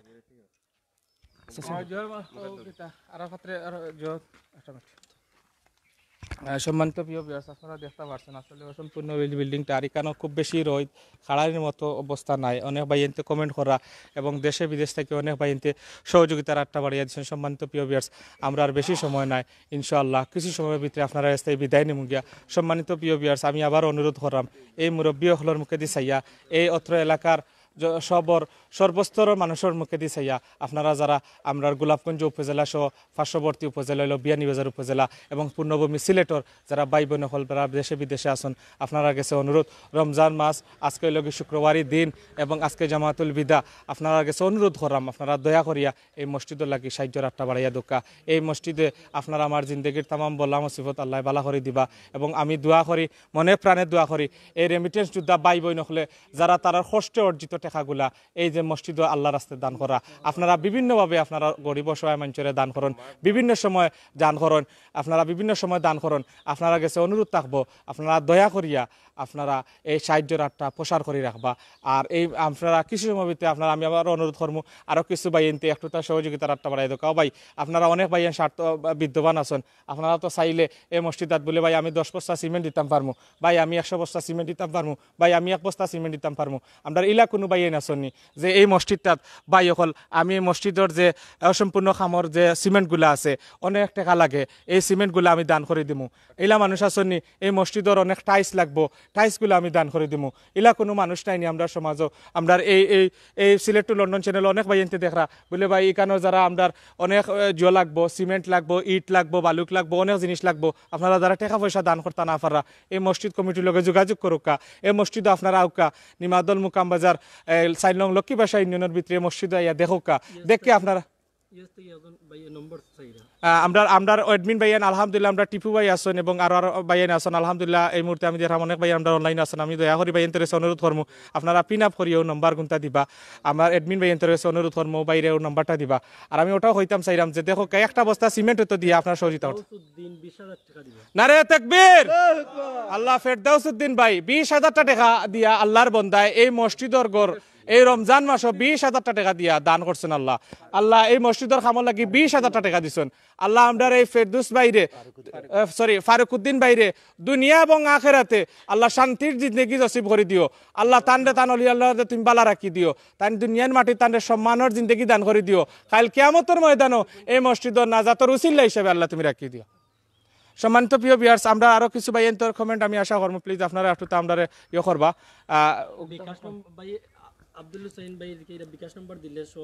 আহ, সম্মানিত প্রিয় ভিউয়ার্স, আপনারা দেখতা পারছইন আসলে অসম্পূর্ণ বিল-, buildingটা, আর ইখানো খুব বেশি রইদ, খাড়ানির মতো অবস্থা নাই। অনেক ভাইয়াইন্তে comment কররা এবং দেশে বিদেশ থাকি অনেক ভাইয়াইন্তে সহযোগিতার হাতটা বাড়াইয়া দিছইন। সম্মানিত প্রিয় ভিউয়ার্স, আমরার আর বেশি সময় নাই, ইনশাআল্লাহ কিছু সময়র ভিতরে আপনারার গেছ থাকি বিদায় নিমুগিয়া। সম্মানিত প্রিয় ভিউয়ার্স, আমি আবার অনুরোধ কররাম, এই মুরব্বি অকলর মুখেদি চাইয়া, এই অত্র এলাকার জ-, সবর, সর্বস্তরর মানষর মুখেদি চাইয়া, আপনারা যারা আমরার গোলাপগঞ্জ উপজেলা সহ পার্শ্ববর্তী উপজেলা অইলো বিয়ানীবাজার উপজেলা এবং পূর্ণভূমি সিলেটর যারা ভাই বইন অকল যারা দেশে বিদেশে আছইন, আপনারার গেছে অনুরোধ, রমজান মাস, আজকে অইলো গি শুক্রবারই দিন এবং আজকে জামাতুল বিদা, আপনারার গেছে অনুরোধ কররাম, আপনারা দয়া করিয়া এই মসজিদর লাগি সাহায্যর হাতটা বাড়াইয়া দেউক্কা। এই মসজিদে আপনারা আমার জিন্দেগির তামাম বলা মুসিবত আল্লায় বালা করি দিবা এবং আমি দোয়া করি, মনে প্রাণে দোয়া করি, এই remittance যোদ্ধা ভাই বইন অকলে যারা তারার কষ্টে অর্জিত টেকাগুলা এই যে মসজিদ ও আল্লাহর রাস্তায় দান করা, আপনারা বিভিন্নভাবে আপনারা গরিব অসহায় মানষরে দান করইন, বিভিন্ন সময় দান করইন, আপনারা বিভিন্ন সময় দান করইন। আপনারার গেছে অনুরোধ থাকবো, আপনারা দয়া করিয়া আপনারা এই সাহায্যর হাতটা প্রসার করি রাখবা। আর এই আপনারা কিছু সময় ভিতরে আপনারা, আমি আবার অনুরোধ করমু, আরো কিছু ভাইয়াইন্তে একটুতা সহযোগিতার হাতটা বাড়াই দেউক্কা। ও ভাই, আপনারা অনেক ভাইয়াইন স্বার্থ বিদ্যমান আছইন, আপনারা তো চাইলে এই মসজিদাত বুলে, "ভাই, আমি দশ বস্তা সিমেন্ট দিতাম পারমু, ভাই, আমি একশো বস্তা সিমেন্ট দিতাম পারমু, ভাই, আমি এক বস্তা সিমেন্ট দিতাম পারমু।" আমরার ইলা কুনু ভাইয়াইন আছইন নি যে এই মসজিদটাত, "ভাই অকল, আমি এই মসজিদর যে অসম্পূর্ণ কামর যে সিমেন্টগুলা আছে, অনেক টেকা লাগে, এই সিমেন্টগুলা আমি দান করি দিমু।" ইলা মানুষ আছইন নি, "এই মসজিদর অনেক টাইলস লাগবো, টাইলসগুলা আমি দান করি দিমু।" ইলা কুনু মানুষ নাই নি আমরার সমাজো। আমরার এই, এই, এই Sylhet to London channel অনেক ভাইয়াইন্তে দেখরা, বুলে, "ভাই, ইখানো যারা আমরার অনেক, এ, জো লাগবো, সিমেন্ট লাগবো, ইট লাগবো, বালুক লাগবো, অনেক জিনিস লাগবো, আপনারা যারা টেকা পয়সা দান করতা না পাররা, এই মসজিদ কমিটির লগে যোগাযোগ করউক্কা, এই মসজিদো আপনারা আউক্কা, নিমাদল মুকাম বাজার, এ, চাইর নং লক্ষ্মী বাসা ইউনিয়নর ভিতরে মসজিদো আইয়া দেখউক্কা।" দেখি আপনারা, আহ, আমরার, আমরার অ্যাডমিন ভাইয়াইন আলহামদুলিল্লাহ, আমরার টিপু ভাই আছইন এবং আরো, আরো ভাইয়াইন আছইন। আলহামদুলিল্লাহ, এই মুহূর্তে আমি দেখরাম অনেক ভাইয়াইন আমরার online আছইন। আমি দয়া করি ভাইয়াইন্তর গেছে অনুরোধ করমু, আপনারা pin up করিয়া অউ নাম্বার গুনতা দিবা। আমার অ্যাডমিন ভাইয়াইন্তর গেছে অনুরোধ করমু, ভাইরে অউ নাম্বারটা দিবা। আর আমি অটাও কইতাম চাইরাম যে দেখউক্কা, একটা বস্তা সিমেন্ট তো দিয়া আপনারা সহযোগিতা করতা। নারে তাকবীর! আল্লাহ, ফেরদাউস উদ্দিন ভাই বিশ হাজারটা টেকা দিয়া আল্লাহর বন্দায় এই মসজিদর ঘর এই রমজান মাসো বিশ হাজারটা টেকা দিয়া দান করছইন আল্লাহ। আল্লাহ এই মসজিদর কামর লাগি বিশ হাজারটা টেকা দিছইন। আল্লাহ আমরার এই ফেরদৌস ভাইরে, আহ, sorry, ফারুক উদ্দিন ভাইরে দুনিয়া এবং আখেরাতে আল্লাহ শান্তির জিন্দেগি নসিব করি দিও। আল্লাহ তানরে তান অলি আল্লাহরে তুমি বালা রাখি দিও। তান দুনিয়ার মাটিত তানরে সম্মানর জিন্দেগি দান করি দিও। কাইল কিয়ামতর ময়দানো এই মসজিদর নাজাতর উসিল্লা হিসাবে আল্লাহ তুমি রাখি দিও। সম্মানিত প্রিয় viewers, আমরা আরো কিছু ভাইয়াইন্তর comment আমি আশা করমু, please আপনারা একটুতা আমরারে ইয়ে করবা। আহ, বিকাশ নম্বর, ভাই, আব্দুল হুসাইন ভাই, এদিকে এটা বিকাশ নম্বর দিলে স-,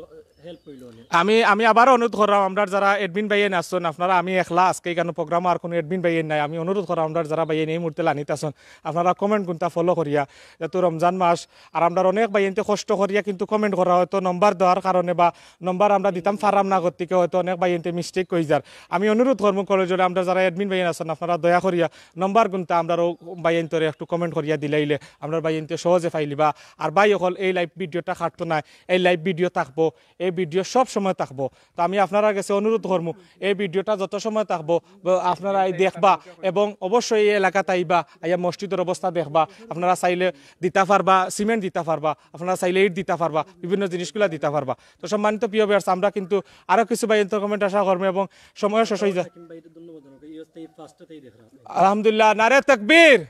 help হইল অনেক। আমি, আমি আবারও অনুরোধ কররাম, আমরার যারা অ্যাডমিন ভাইয়াইন আছইন, আপনারা, আমি একলা আজকে ইখানো প্রোগ্রামো আর কুনু অ্যাডমিন ভাইয়াইন নাই। আমি অনুরোধ কররাম, আমরার যারা ভাইয়াইন এই মুহূর্তে লাইনত আছইন, আপনারা comment গুনতা follow করিয়া, যেহেতু রমজান মাস, আর আমরার অনেক ভাইয়াইন্তে কষ্ট করিয়া কিন্তু comment কররা, হয়তো নম্বর দেওয়ার কারণে বা নম্বর আমরা দিতাম পাররাম না, গতিকে হয়তো অনেক ভাইয়াইন্তে mistake অই যার। আমি অনুরোধ করমু কলেজরে, আমরার যারা অ্যাডমিন ভাইয়াইন আছইন, আপনারা দয়া করিয়া নম্বর গুনতা আমরার অউ ভাইয়াইন্তরে একটু comment করিয়া দিলাইলে আমরার ভাইয়াইন্তে সহজে পাইলিবা। আর ভাই অকল, এই live video টা কাটতো নায়, এই live video থাকবো, এই video সব সময় থাকবো। তো আমি আপনারার গেছে অনুরোধ করমু, এই video টা যত সময় থাকবো, ব-, আপনারা এই দেখবা এবং অবশ্যই এই এলাকাত আইবা, আইয়া মসজিদর অবস্থা দেখবা। আপনারা চাইলে দিতা পারবা, সিমেন্ট দিতা পারবা, আপনারা চাইলে ইট দিতা পারবা, বিভিন্ন জিনিসগুলা দিতা পারবা। তো সম্মানিত প্রিয় viewers, আমরা কিন্তু আরো কিছু ভাইয়াইন্তর comment আশা করমু এবং সময় শেষ অই যায়। হাকিম ভাই, এটা ধন্যবাদ জানাই। এই অবস্থায় first টাই দেখলাম। আলহামদুলিল্লাহ, নারে তাকবীর।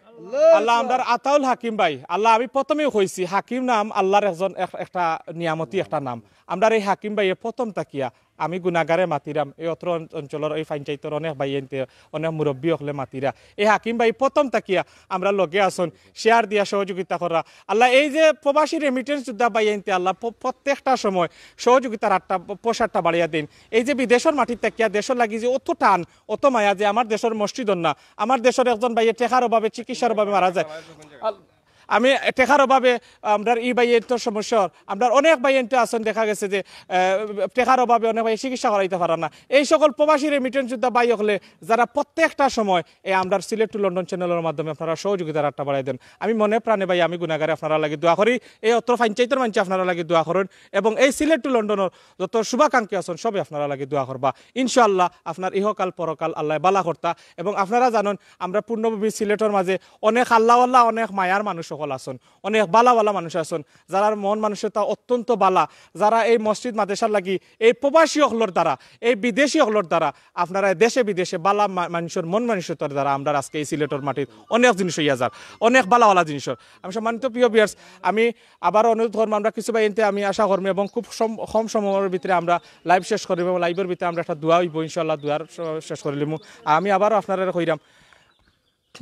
আল্লাহ, আমরার আতাউল হাকিম ভাই, আল্লাহ, আমি প্রথমেই কইছি, হাকিম নাম আল্লাহর একজন এক-, একটা নিয়ামতি একটা নাম। আমরার এই হাকিম ভাইয়ে প্রথম থাকিয়া আমি গুনাগারে মাতিরাম, এই অত্র অন-, অঞ্চলর এই পঞ্চায়েতর অনেক ভাইয়াইন্তে, অনেক মুরব্বী অকলে মাতিরা। এই হাকিম ভাই প্রথম থাকিয়া আমরার লগে আছইন, share দিয়া সহযোগিতা কররা। আল্লাহ, এই যে প্রবাসী remittance যোদ্ধা ভাইয়াইন্তে আল্লাহ প্র-, প্রত্যেকটা সময় সহযোগিতার হাতটা, প-, প্রসারটা বাড়াইয়া দেইন। এই যে বিদেশর মাটিত থাকিয়া দেশর লাগি যে অত টান, অত মায়া, যে আমার দেশর মসজিদর না, আমার দেশর একজন ভাইয়ে টেকার অভাবে, চিকিৎসার অভাবে মারা যায়। আল-, আমি টেকার অভাবে, আমরার ই ভাইয়াইন্তর সমস্যা, আমরার অনেক ভাইয়াইন্তে আছইন, দেখা গেছে যে, আহ, টেকার অভাবে অনেক ভাইয়ে চিকিৎসা করাইতা পাররা না। এই সকল প্রবাসী remittance যোদ্ধা ভাই অকলে যারা প্রত্যেকটা সময় এই আমরার Sylhet to London channel র মাধ্যমে আপনারা সহযোগিতার হাতটা বাড়াই দেন। আমি মনে প্রাণে ভাই, আমি গুনাগারে আপনারার লাগি দোয়া করি, এই অত্র পঞ্চায়েতর মানষে আপনারার লাগি দোয়া করইন এবং এই Sylhet to London র যত শুভাকাঙ্ক্ষী আছইন সবে আপনারার লাগি দোয়া করবা। ইনশাআল্লাহ আপনার ইহকাল পরকাল আল্লায় বালা করতা। এবং আপনারা জানইন, আমরা পূর্ণভূমি সিলেটর মাঝে অনেক আল্লাওয়ালা, অনেক মায়ার মানুষ অকল আছইন, অনেক বালা বালা মানুষ আছইন, যারার মন মানসিকতা অত্যন্ত বালা, যারা এই মসজিদ মাদ্রাসার লাগি এই প্রবাসী অকলর দ্বারা, এই বিদেশি অকলর দ্বারা, আপনারা দেশে বিদেশে বালা মা-, মানুষর মন মানসিকতার দ্বারা আমরা আজকে এই সিলেটর মাটিত অনেক জিনিস অইয়া যার, অনেক বালা বালা জিনিস অর। আমি সম্মানিত প্রিয় viewers, আমি আবার অনুরোধ করমু, আমরা কিছু ভাইয়াইন্তে আমি আশা করমু এবং খুব সম-, কম সময়র ভিতরে আমরা live শেষ করিমু এবং live র ভিতরে আমরা একটা দোয়া অইবো, ইনশাআল্লাহ দোয়ার শ-, শেষ করিলিমু। আর আমি আবারও আপনারারে কইরাম,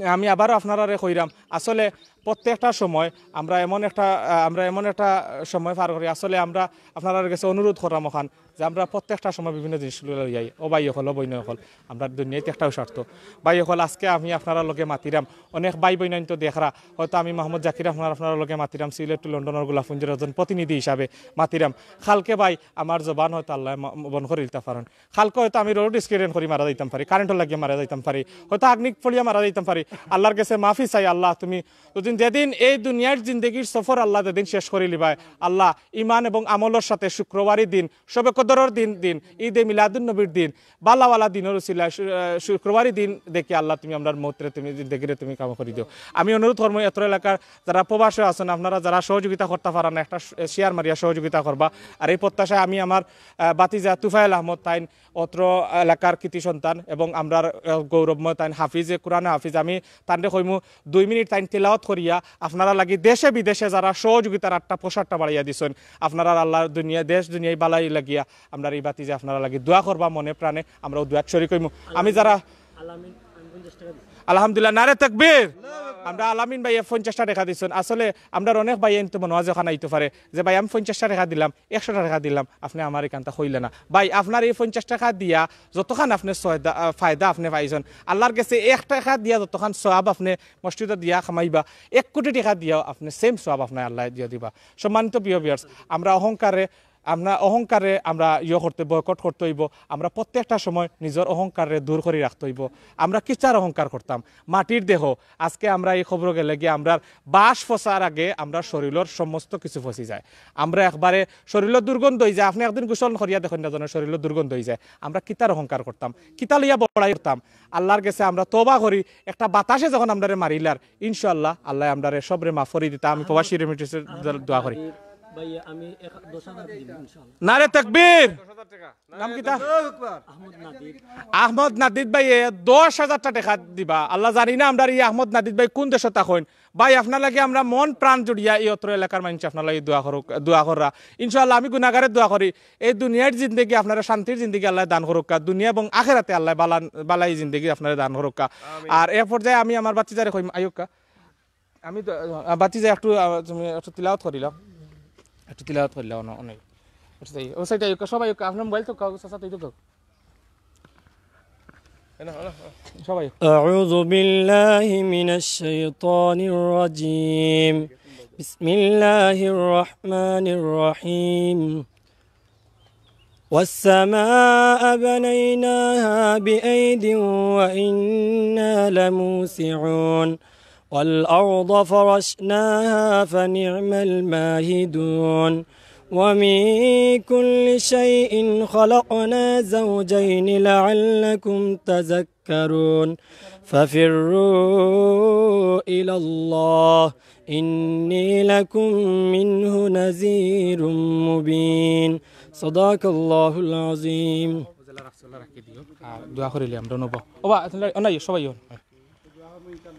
আমি আবারও আপনারারে কইরাম, আসলে প্রত্যেকটা সময় আমরা এমন একটা, আহ, আমরা এমন একটা সময় পার করি, আসলে আমরা আপনারার গেছে অনুরোধ কররাম অখান যে আমরা প্রত্যেকটা সময় বিভিন্ন জিনিসগুলা লইয়া আই। ও ভাই অকল, ও বইন অকল, আমরা দুনিয়াত একটাউ স্বার্থ। ভাই অকল, আজকে আমি আপনারার লগে মাতিরাম, অনেক ভাই বইনাইন্তে দেখরা, হয়তো আমি মোহাম্মদ জাকির আপনার, আপনারার লগে মাতিরাম, সিলেট to লন্ডনর গোলাপগঞ্জর একজন প্রতিনিধি হিসাবে মাতিরাম। কালকে ভাই আমার জবান হয়তো আল্লায় ম-, বন্ধ করি দিতা পারইন। কালকে হয়তো আমি road accident করি মারা যাইতাম পারি, কারেন্টর লাগিয়া মারা যাইতাম পারি, হয়তো আগ্নিক পড়িয়া মারা যাইতাম পারি। আল্লার গেছে মাফি চাই, আল্লাহ তুমি যদি যেদিন এই দুনিয়ার জিন্দেগির সফর আল্লাহ যেদিন শেষ করি লিবায়, আল্লাহ ইমান এবং আমলর সাথে শুক্রবারই দিন, শবে কদরর দিন, দিন ঈদে মিলাদুন নবীর দিন, বালা বালা দিনর উসিলায় শু-, আহ, শুক্রবারই দিন দেখি আল্লাহ তুমি আমরার মউতরে তুমি জিন্দেগিরে তুমি কাম করি দিও। আমি অনুরোধ করমু এত্র এলাকার যারা প্রবাসে আছইন, আপনারা যারা সহযোগিতা করতা পারইন না, একটা শ-, শেয়ার মারিয়া সহযোগিতা করবা। আর এই প্রত্যাশায় আমি আমার, আহ, ভাতিজা তুফাইল আহমদ তাইন অত্র এলাকার কৃতি সন্তান এবং আমরার, আহ, গৌরবময় তাইন হাফিজে কুরআনে হাফিজ, আমি তানরে কইমু দুই মিনিট তাইন তেলাওয়াত করিয়া আপনারা লাগি দেশে বিদেশে যারা সহযোগিতার আটটা প্রসারটা বাড়াইয়া দিছইন, আপনারার আল্লাহর দুনিয়া, দেশ দুনিয়ায় বালাই লাগিয়া আমরার এই ভাতিজা আপনারা লাগি দোয়া করবা মনে প্রাণে, আমরাও দোয়াত শরিক অইমু। আমি যারা আলামিন, আমি পঞ্চাশ টাকা দিছি। আলহামদুলিল্লাহ, নারে তাকবীর। আমরা আলামিন ভাইয়ে পঞ্চাশটা টেকা দিছইন। আসলে আমরার অনেক ভাইয়াইন তো মনো অয় অখান আইতো পারে যে ভাই আমি পঞ্চাশটা টেকা দিলাম, একশোটা টেকা দিলাম, আপনে আমার ইখানতা কইলা না। ভাই, আপনার এই পঞ্চাশ টেকা দিয়া যতখান আপনে সয়দা-, আহ, ফায়দা আপনে পাইছইন, আল্লাহর গেছে এক টেকা দিয়া যতখান সওয়াব আপনে মসজিদো দিয়া কামাইবা, এক কোটি টেকা দিয়াও আপনে same সওয়াব আপনারে আল্লায় দিয়া দিবা। সম্মানিত প্রিয় viewers, আমরা অহংকারে, আমরা অহংকারে আমরা ইয়ে করতে, boycott করতে অইবো। আমরা প্রত্যেকটা সময় নিজর অহংকাররে দূর করি রাখতে অইবো। আমরা কিতার অহংকার করতাম? মাটির দেহ, আজকে আমরা এই কবরো গেলেগি আমরার বাশ পচার আগে আমরার শরীলর সমস্ত কিছু পচি যায়। আমরা একবারে শরীলর দুর্গন্ধ অই যায়, আপনে একদিন গোসল করিয়া দেখইন না জানো শরীলর দুর্গন্ধ অই যায়। আমরা কিতার অহংকার করতাম, কিতা লইয়া বড়াই করতাম? আল্লাহর গেছে আমরা তওবা করি, একটা বাতাসে যখন আমরারে মারিলার, ইনশাআল্লাহ আল্লায় আমরারে সবরে মাফ করি দিতা। আমি প্রবাসী রেমিটেন্সর দোয়া করি। ভাই, আমি এক, দশ হাজার দিমু, ইনশাআল্লাহ। নারে তাকবীর। নাম কিতা? আহমদ নাদিদ। আহমদ নাদিদ ভাইয়ে দশ হাজারটা টেকা দিবা। আল্লাহ জানি না আমরার এই আহমদ নাদিদ ভাই কুন দেশো থাকইন। ভাই, আপনার লাগি আমরা মন প্রাণ জুড়িয়া এই অত্র এলাকার মানষে আপনার লাগি দোয়া করুক, দোয়া কররা। ইনশাআল্লাহ আমি গুনাগারে দোয়া করি, এই দুনিয়ার জিন্দেগি আপনারে শান্তির জিন্দেগি আল্লায় দান করুক্কা, দুনিয়া এবং আখেরাতে আল্লায় বালা-, বালাই জিন্দেগি আপনারে দান করুক্কা। আর এ পর্যায়ে আমি আমার ভাতিজারে কইমু, আইউক্কা। আমি তো, আহ, ভাতিজা একটু, আহ, তুমি একটু তিলাওয়াত করিলাও। একটু তিলাওয়াত করিলাও, অন-, অনেক। একটু তাই, ও সাইডে আইউক্কা, সবাই আইউক্কা, আপনার মোবাইল তো কাগজ আছে, তুই তো কাগজ। এ না, এ না, এ না। সবাই। أعوذ بالله من الشيطان الرجيم. بسم الله الرحمن الرحيم. والسماء بنيناها بأيد وإنا لموسعون. والأرض فرشناها فنعم الماهدون. ومن كل شيء خلقنا زوجين لعلكم تذكرون. ففروا إلى الله إني لكم منه نذير مبين. صدق الله العظيم. আর দোয়া করিলে আমরা নব। ওবা, আপনারা, ও নাই, সবাই হন।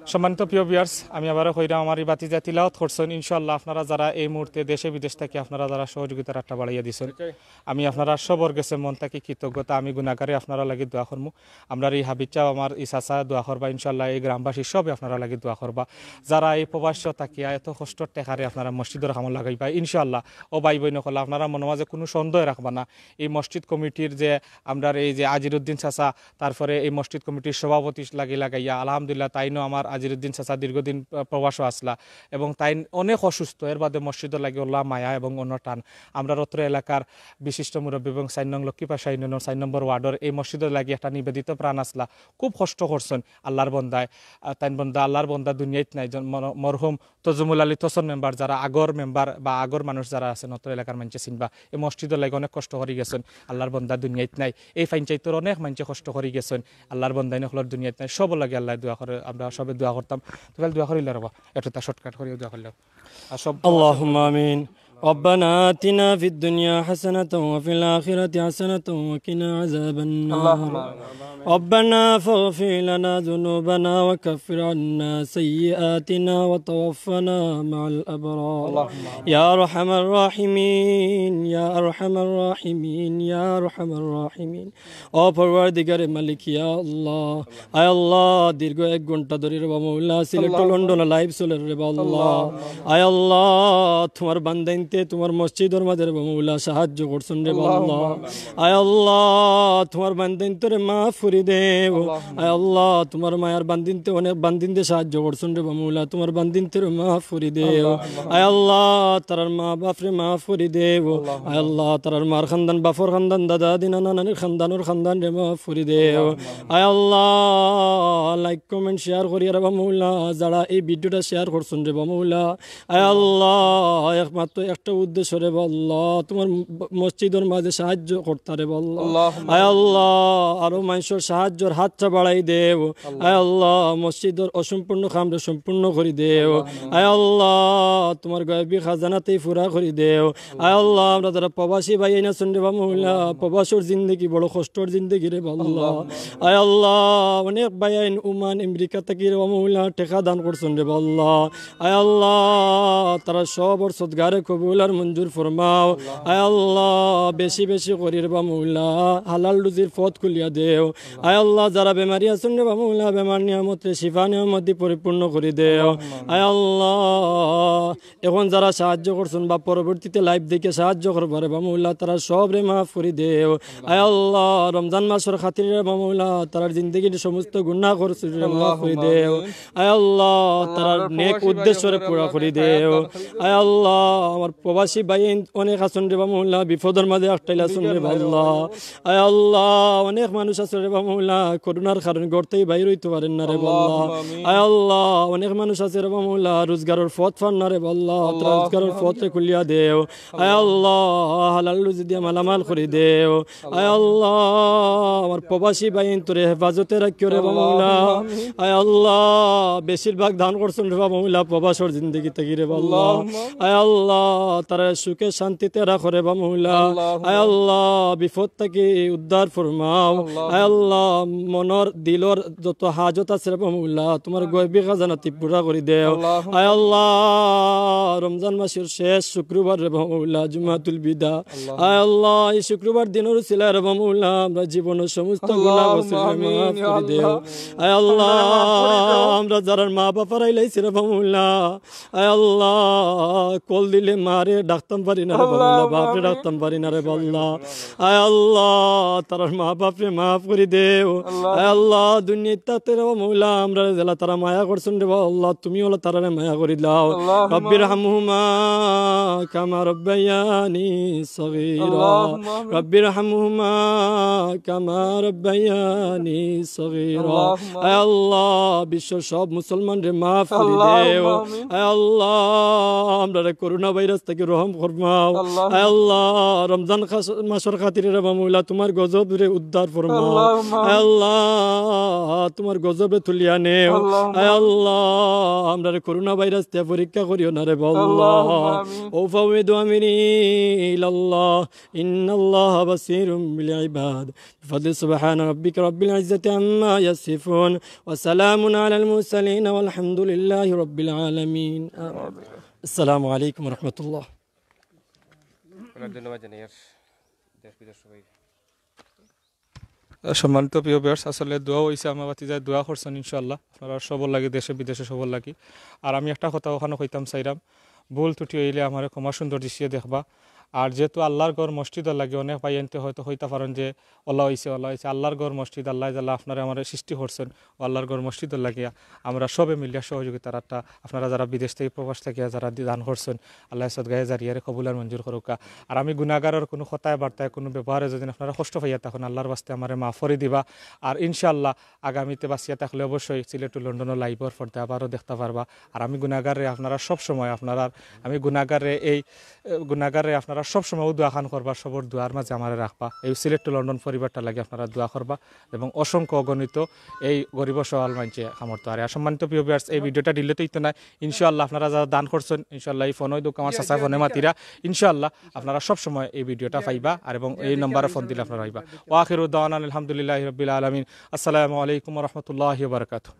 সম্মানিত প্রিয় viewers, আমি আবারও কইরাম, আমার এই ভাতিজা তিলাওয়াত করছইন। ইনশাআল্লাহ, আপনারা যারা এই মুহূর্তে দেশে বিদেশ থাকি, আপনারা যারা সহযোগিতার আটটা বাড়াইয়া দিছইন, আমি আপনারা সবর গেছে মন থাকি কৃতজ্ঞতা। আমি গুনাগারে আপনারা লাগি দোয়া করমু। আমরার এই হাবিব সাব, আমার এই চাচা দোয়া করবা। ইনশাআল্লাহ, এই গ্রামবাসী সবে আপনারা লাগি দোয়া করবা। যারা এই প্রবাস থাকিয়া এত কষ্টর টেকারে আপনারা মসজিদর কামো লাগাইবা, ইনশাআল্লাহ, ও ভাই বইন অকল, আপনারা মনো মাঝে কুনু সন্দেহ রাখবা না। এই মসজিদ কমিটির যে আমরার এই যে আজিরুদ্দিন চাচা, তারপরে এই মসজিদ কমিটির সভাপতি লাগি লাগাইয়া, আলহামদুলিল্লাহ, তাইনও আমার আজিরুদ্দিন চাচা দীর্ঘদিন, আহ, প্রবাসও আছলা এবং তাইন অনেক অসুস্থ, এর বাদে মসজিদর লাগি অলা মায়া এবং অন্য টান। আমরার অত্র এলাকার বিশিষ্ট মুরব্বী এবং চাইর নং লক্ষ্মীপাশা ইউনিয়নর চাইর নম্বর ওয়ার্ডর এই মসজিদর লাগি একটা নিবেদিত প্রাণ আছলা, খুব কষ্ট করছইন আল্লাহর বন্দায়। আহ, তাইন বন্দা, আল্লাহর বন্দা দুনিয়াত নাই, জন-, মর-, মরহুম তজুমুল আলী তসন মেম্বার, যারা আগর মেম্বার বা আগর মানুষ যারা আছইন, অত্র এলাকার মানষে চিনবা, এই মসজিদর লাগি অনেক কষ্ট করি গেছইন। আল্লাহর বন্দা দুনিয়াত নাই, এই পঞ্চায়েতর অনেক মানষে কষ্ট করি গেছইন। আল্লাহর বন্দাইন অকলর দুনিয়াত নাই, সবর লাগি আল্লায় দোয়া করে, আমরা সবে দোয়া করতাম। তো ভাই দোয়া করিলা রবা, একটু তা shortcut করিয়া দোয়া করিলাও। আর সব اللهم آمين. ربنا آتنا في الدنيا حسنة وفي الآخرة حسنة وقنا عذاب النار. اللهم آمين. ربنا فاغفر لنا ذنوبنا وكفر عنا سيئاتنا وتوفنا مع الأبرار. اللهم آمين. يا أرحم الراحمين، يا أرحم الراحمين، يا أرحم الراحمين. ও পরওয়ারদিগারে মালিক, ইয়া আল্লাহ, আয় আল্লাহ, দীর্ঘ এক ঘন্টা ধরি রে বা মৌলা, সিলেট টু লন্ডন live চলের রে বা আল্লাহ। আয় আল্লাহ, তুমার বান্দাইন তে তুমার মসজিদর মাঝে রে বা মৌলা সাহায্য করছইন রে বা আল্লাহ। আয় আল্লাহ, তুমার বান্দিন্তরে মাফ করি দেও। আয় আল্লাহ, তুমার মায়ার বান্দিন্তে অনেক বান্দিন্তে সাহায্য করছইন রে বা মৌলা, তুমার বান্দিন্তরে মাফ করি দেও। আয় আল্লাহ, তারার মা বাপরে মাফ করি দেও। আয় আল্লাহ, তারার মার খান্দান, বাপর খান্দান, দাদা দিনা নানানির খান্দানর খান্দানরে মাফ করি দেও। আয় আল্লাহ, like, comment, share করিয়া রে বা মৌলা, যারা এই ভিডিওটা share করছইন রে বা মৌলা, আয় আল্লাহ, একমাত্র একটা উদ্দেশ্য রে বা আল্লাহ, তুমার ম-, মসজিদর মাঝে সাহায্য করতা রে বা আল্লাহ। আয় আল্লাহ, আরো মানষর সাহায্যর হাতটা বাড়াই দেও। আয় আল্লাহ, মসজিদর অসম্পূর্ণ কামরে সম্পূর্ণ করি দেও। আয় আল্লাহ, তুমার গায়বী খাজানাতেই পুরা করি দেও। আয় আল্লাহ, আমরা যারা প্রবাসী ভাইয়াইন আছইন রে বা মৌলা, প্রবাসর জিন্দেগি বড় কষ্টর জিন্দেগি রে বা আল্লাহ। আয় আল্লাহ, অনেক ভাইয়াইন ওমান, আমেরিকা থাকি রে বা মৌলা, টেকা দান করছইন রে বা আল্লাহ। আয় আল্লাহ, তারার সবর সদগারে কবুল আর মঞ্জুর ফরমাও। আয় আল্লাহ, বেশি বেশি করি রে বা মৌলা, হালাল রুজির পথ খুলিয়া দেও। আয় আল্লাহ, যারা বেমারি আছইন রে বা মৌলা, বেমার নিয়ামতরে শিফা নিয়ামত দি পরিপূর্ণ করি দেও। আয় আল্লাহ, এখন যারা সাহায্য করছইন বা পরবর্তীতে live দেখিয়া সাহায্য করবা রে বা মৌলা, তারার সবরে মাফ করি দেও। আয় আল্লাহ, রমজান মাসর খাতিরে রে বা মৌলা, তারার জিন্দেগির সমস্ত গুনাহ করছইন রে মাফ করি দেও। আয় আল্লাহ, তারার নেক উদ্দেশ্যরে পুরা করি দেও। আয় আল্লাহ, আমার প্রবাসী ভাইয়াইন অনেক আছইন রে বা মৌলা, বিপদর মাঝে আটকাইল আছইন রে বা আল্লাহ। আয় আল্লাহ, অনেক মানুষ আছে রে বা মৌলা, করোনার কারণে ঘর থাকি বাইর অইতো পারইন না রে বা আল্লাহ। আয় আল্লাহ, অনেক মানুষ আছে রে বা মৌলা, রোজগারর পথ পাইন না রে বা আল্লাহ, তারার রোজগারর পথরে খুলিয়া দেও। আয় আল্লাহ, হালাল রুজি দিয়া মালামাল করি দেও। আয় আল্লাহ, আমার প্রবাসী ভাইয়াইন্তরে হেফাজতে রাখিও রে বা মৌলা। আয় আল্লাহ, বেশিরভাগ দান করছইন রে বা মৌলা, প্রবাসর জিন্দেগি থাকি রে বা আল্লাহ। আয় আল্লাহ, তারারে সুখে শান্তিতে রাখো রে বা মৌলা। আয় আল্লাহ, বিপদ থাকি উদ্ধার ফরমাও। আয় আল্লাহ, মনর দিলর যত হাজত আছে রে বা মৌলা, তুমার গায়বী খাজানাতে পুরা করি দেও। আয় আল্লাহ, রমজান মাসর শেষ শুক্রবার রে বা মৌলা, জুমাতুল বিদা। আয় আল্লাহ, এই শুক্রবার দিনর উসিলায় রে বা মৌলা, আমরার জীবনর সমস্ত গুনাহ মাফ করি দেও। আয় আল্লাহ, আমরা যারার মা বাপ হারাইলাইছি রে বা মৌলা, আয় আল্লাহ, কল দিলে মারে ডাকতাম পারি না রে বা মৌলা, বাপরে ডাকতাম পারি না রে বা আল্লাহ। আয় আল্লাহ, তারার মা বাপরে মাফ করি দেও। আয় আল্লাহ, দুনিয়াত থাকতে রে বা মৌলা, আমরারে যেলা তারা মায়া করছইন রে বা আল্লাহ, তুমি অলা তারারে মায়া করি দাও। রব্বির হামহুমা কামা রব্বায়ানি সগীরা। রব্বির হামহুমা কামা রব্বায়ানি সগীরা। আয় আল্লাহ, বিশ্বর সব মুসলমানরে মাফ করি দেও। আয় আল্লাহ, আমরারে করোনা ভাইরাস থাকি রহম ফরমাও। আয় আল্লাহ, রমজান খাস-, মাসর খাতিরে রে বা মৌলা, তুমার গজবরে উদ্ধার ফরমাও। আয় আল্লাহ, তুমার গজবরে তুলিয়া নেও। আয় আল্লাহ, আমরারে করোনা ভাইরাস দিয়া পরীক্ষা করিও না রে বা আল্লাহ। উফাউইদু আমরি ইলাল্লাহ, ইন্নাল্লাহা বাসীরুম বিল ইবাদ। বিফাদলি সুবহানা রাব্বিকা রাব্বিল ইজ্জাতি আম্মা ইয়াসিফুন, ওয়া সালামুন আলাল মুরসালিন, ওয়াল হামদুলিল্লাহি রাব্বিল আলামিন। আমিন। আসসালামু আলাইকুম ওয়া রাহমাতুল্লাহ। অনেক ধন্যবাদ জানাই আর দেশ বিদেশ সবাই। সম্মানিত প্রিয় viewers, আসলে দোয়া অইছে, আমার ভাতিজায় দোয়া করছইন ইনশাআল্লাহ। আপনারা সবর লাগি, দেশে বিদেশে সবর লাগি। আর আমি একটা কথা অখানো কইতাম চাইরাম, ভুল ত্রুটি অইলে আমারে ক্ষমা সুন্দর দৃষ্টিয়ে দেখবা। আর যেহেতু আল্লাহর ঘর মসজিদর লাগি, অনেক ভাইয়াইন্তে হয়তো কইতা পারইন যে অলা অইছে, অলা অইছে। আল্লাহর ঘর মসজিদ, আল্লায় যেলা আপনারে আমারে সৃষ্টি করছইন, অউ আল্লাহর ঘর মসজিদর লাগিয়া আমরা সবে মিলিয়া সহযোগিতার একটা, আপনারা যারা বিদেশ থাকি প্রবাস থাকিয়া যারা দি-, দান করছইন, আল্লায় সদগায়ে জারিয়ারে কবুল আর মঞ্জুর করউক্কা। আর আমি গুনাগারর কুনু কথায় বার্তায় কুনু ব্যবহারে যদি আপনারা কষ্ট পাইয়া থাকইন, আল্লাহর ওয়াস্তে আমারে মাফ করি দিবা। আর ইনশাআল্লাহ আগামীতে বাঁচিয়া থাকলে অবশ্যই সিলেট to লন্ডনর live-অর পর্দায় আবারও দেখতা পারবা। আর আমি গুনাগাররে আপনারা সব সময় আপনারার, আমি গুনাগাররে এই, এ, গুনাগাররে আপনারা সব সময় অউ দোয়াখান করবা, সবর দোয়ার মাঝে আমারে রাখবা। এই সিলেট to লন্ডন পরিবারটার লাগি আপনারা দোয়া করবা এবং অসংখ্য অগণিত এই গরিব অসহায় মাইনষে কামড়তো। আর সম্মানিত প্রিয় viewers, এই video-টা delete অইতো নায়। ইনশাআল্লাহ আপনারা যারা দান করছইন, ইনশাআল্লাহ এই ফোন অউ দেউক্কা, আমার চাচায় ফোনে মাতিরা। ইনশাআল্লাহ আপনারা সব সময় এই video-টা পাইবা আর এবং এই নম্বরে ফোন দিলে আপনারা পাইবা। ওয়া আখিরু দাওয়ানা আলহামদুলিল্লাহি রাব্বিল আলামিন। আসসালামু আলাইকুম ওয়া রাহমাতুল্লাহি ওয়া বারাকাতুহু।